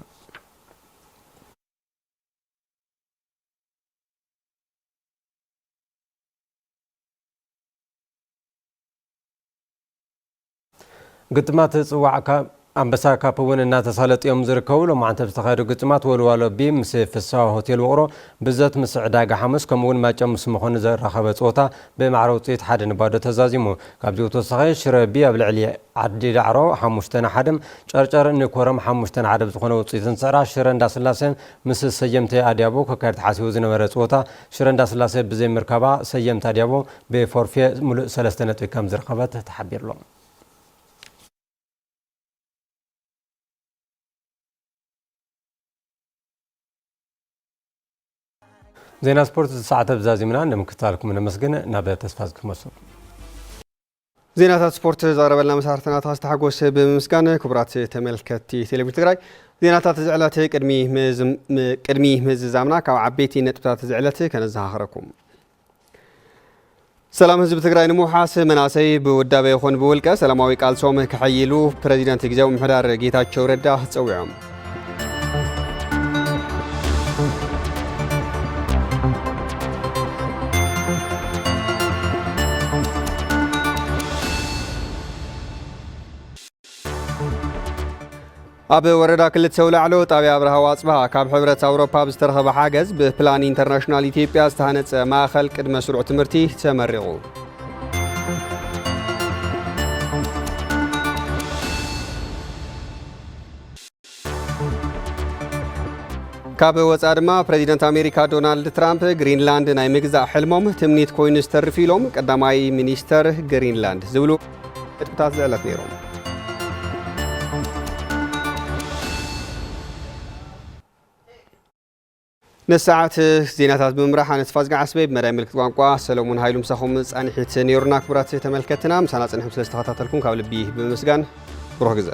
ግጥማት ፅዋዕ ኣንበሳ ካፕ እውን እናተሳለጡ እዮም ዝርከቡ። ሎማዓንቲ ኣብ ዝተኻየዱ ግጥማት ወልዋሎ ቢ ምስ ፍስሃ ሆቴል ውቕሮ፣ ብዘት ምስ ዕዳጋ ሓሙስ ከምኡ እውን ማጨም ምስ መኾኒ ዘራኸበ ፀወታ ብማዕረ ውፅኢት ሓደ ንባዶ ተዛዚሙ። ካብዚ ብተወሳኺ ሽረ ቢ ኣብ ልዕሊ ዓዲ ዳዕሮ ሓሙሽተ ንሓደ፣ ጨርጨር ንኮረም ሓሙሽተ ንሓደ ብዝኾነ ውፅኢት እንትስዕራ፣ ሽረ እንዳስላሴ ምስ ሰየምቲ ኣድያቦ ክካየድ ተሓሲቡ ዝነበረ ፀወታ ሽረ እንዳስላሴ ብዘይምርካባ ሰየምቲ ኣድያቦ ብፎርፌ ሙሉእ ሰለስተ ነጥቢ ከም ዝረኸበት ተሓቢሩ ኣሎ። ዜና ስፖርት እዚ ሰዓት ኣብዛዚምና ንምክትታልኩም ነመስግን። ናብ ተስፋ ዝክመሱ። ዜናታት ስፖርት ዘቕረበልና መሳርሕትና ተኸስተ ሓጎስ ብምምስጋን፣ ክቡራት ተመልከትቲ ቴሌቪዥን ትግራይ፣ ዜናታት እዚ ዕለት ቅድሚ ምዝ- ም- ቅድሚ ምዝዛምና ካብ ዓበይቲ ነጥብታት እዚ ዕለት ከነዘኻኽረኩም። ሰላም ህዝቢ ትግራይ ንምውሓስ መናእሰይ ብውዳበ ይኹን ብውልቀ ሰላማዊ ቃልሶም ከሐይሉ ፕረዚደንት ግዜያዊ ምምሕዳር ጌታቸው ረዳ ጸዊዖም። ኣብ ወረዳ ክልተ ሰውላዕሎ ጣብያ ኣብርሃ ዋፅብሃ ካብ ሕብረት ኣውሮፓ ብዝተረኸበ ሓገዝ ብፕላን ኢንተርናሽናል ኢትዮጵያ ዝተሃነፀ ማእኸል ቅድመ ስሩዕ ትምህርቲ ተመሪቑ። ካብ ወፃኢ ድማ ፕሬዚደንት ኣሜሪካ ዶናልድ ትራምፕ ግሪንላንድ ናይ ምግዛእ ሕልሞም ትምኒት ኮይኑ ዝተርፍ ኢሎም ቀዳማይ ሚኒስተር ግሪንላንድ ዝብሉ ነጥብታት ዝዕለት ነይሮም። ንሰዓት ዜናታት ብምምራሕ ኣነ ተስፋዝግዓ ዓስበይ ብመዳይ ምልክት ቋንቋ ሰለሙን ሃይሉ ምሳኹም ፃንሒት ነይሩና። ክቡራት ተመልከትና ምሳና ፅንሕም ስለ ዝተኸታተልኩም ካብ ልቢ ብምስጋን ብሩህ ግዘ።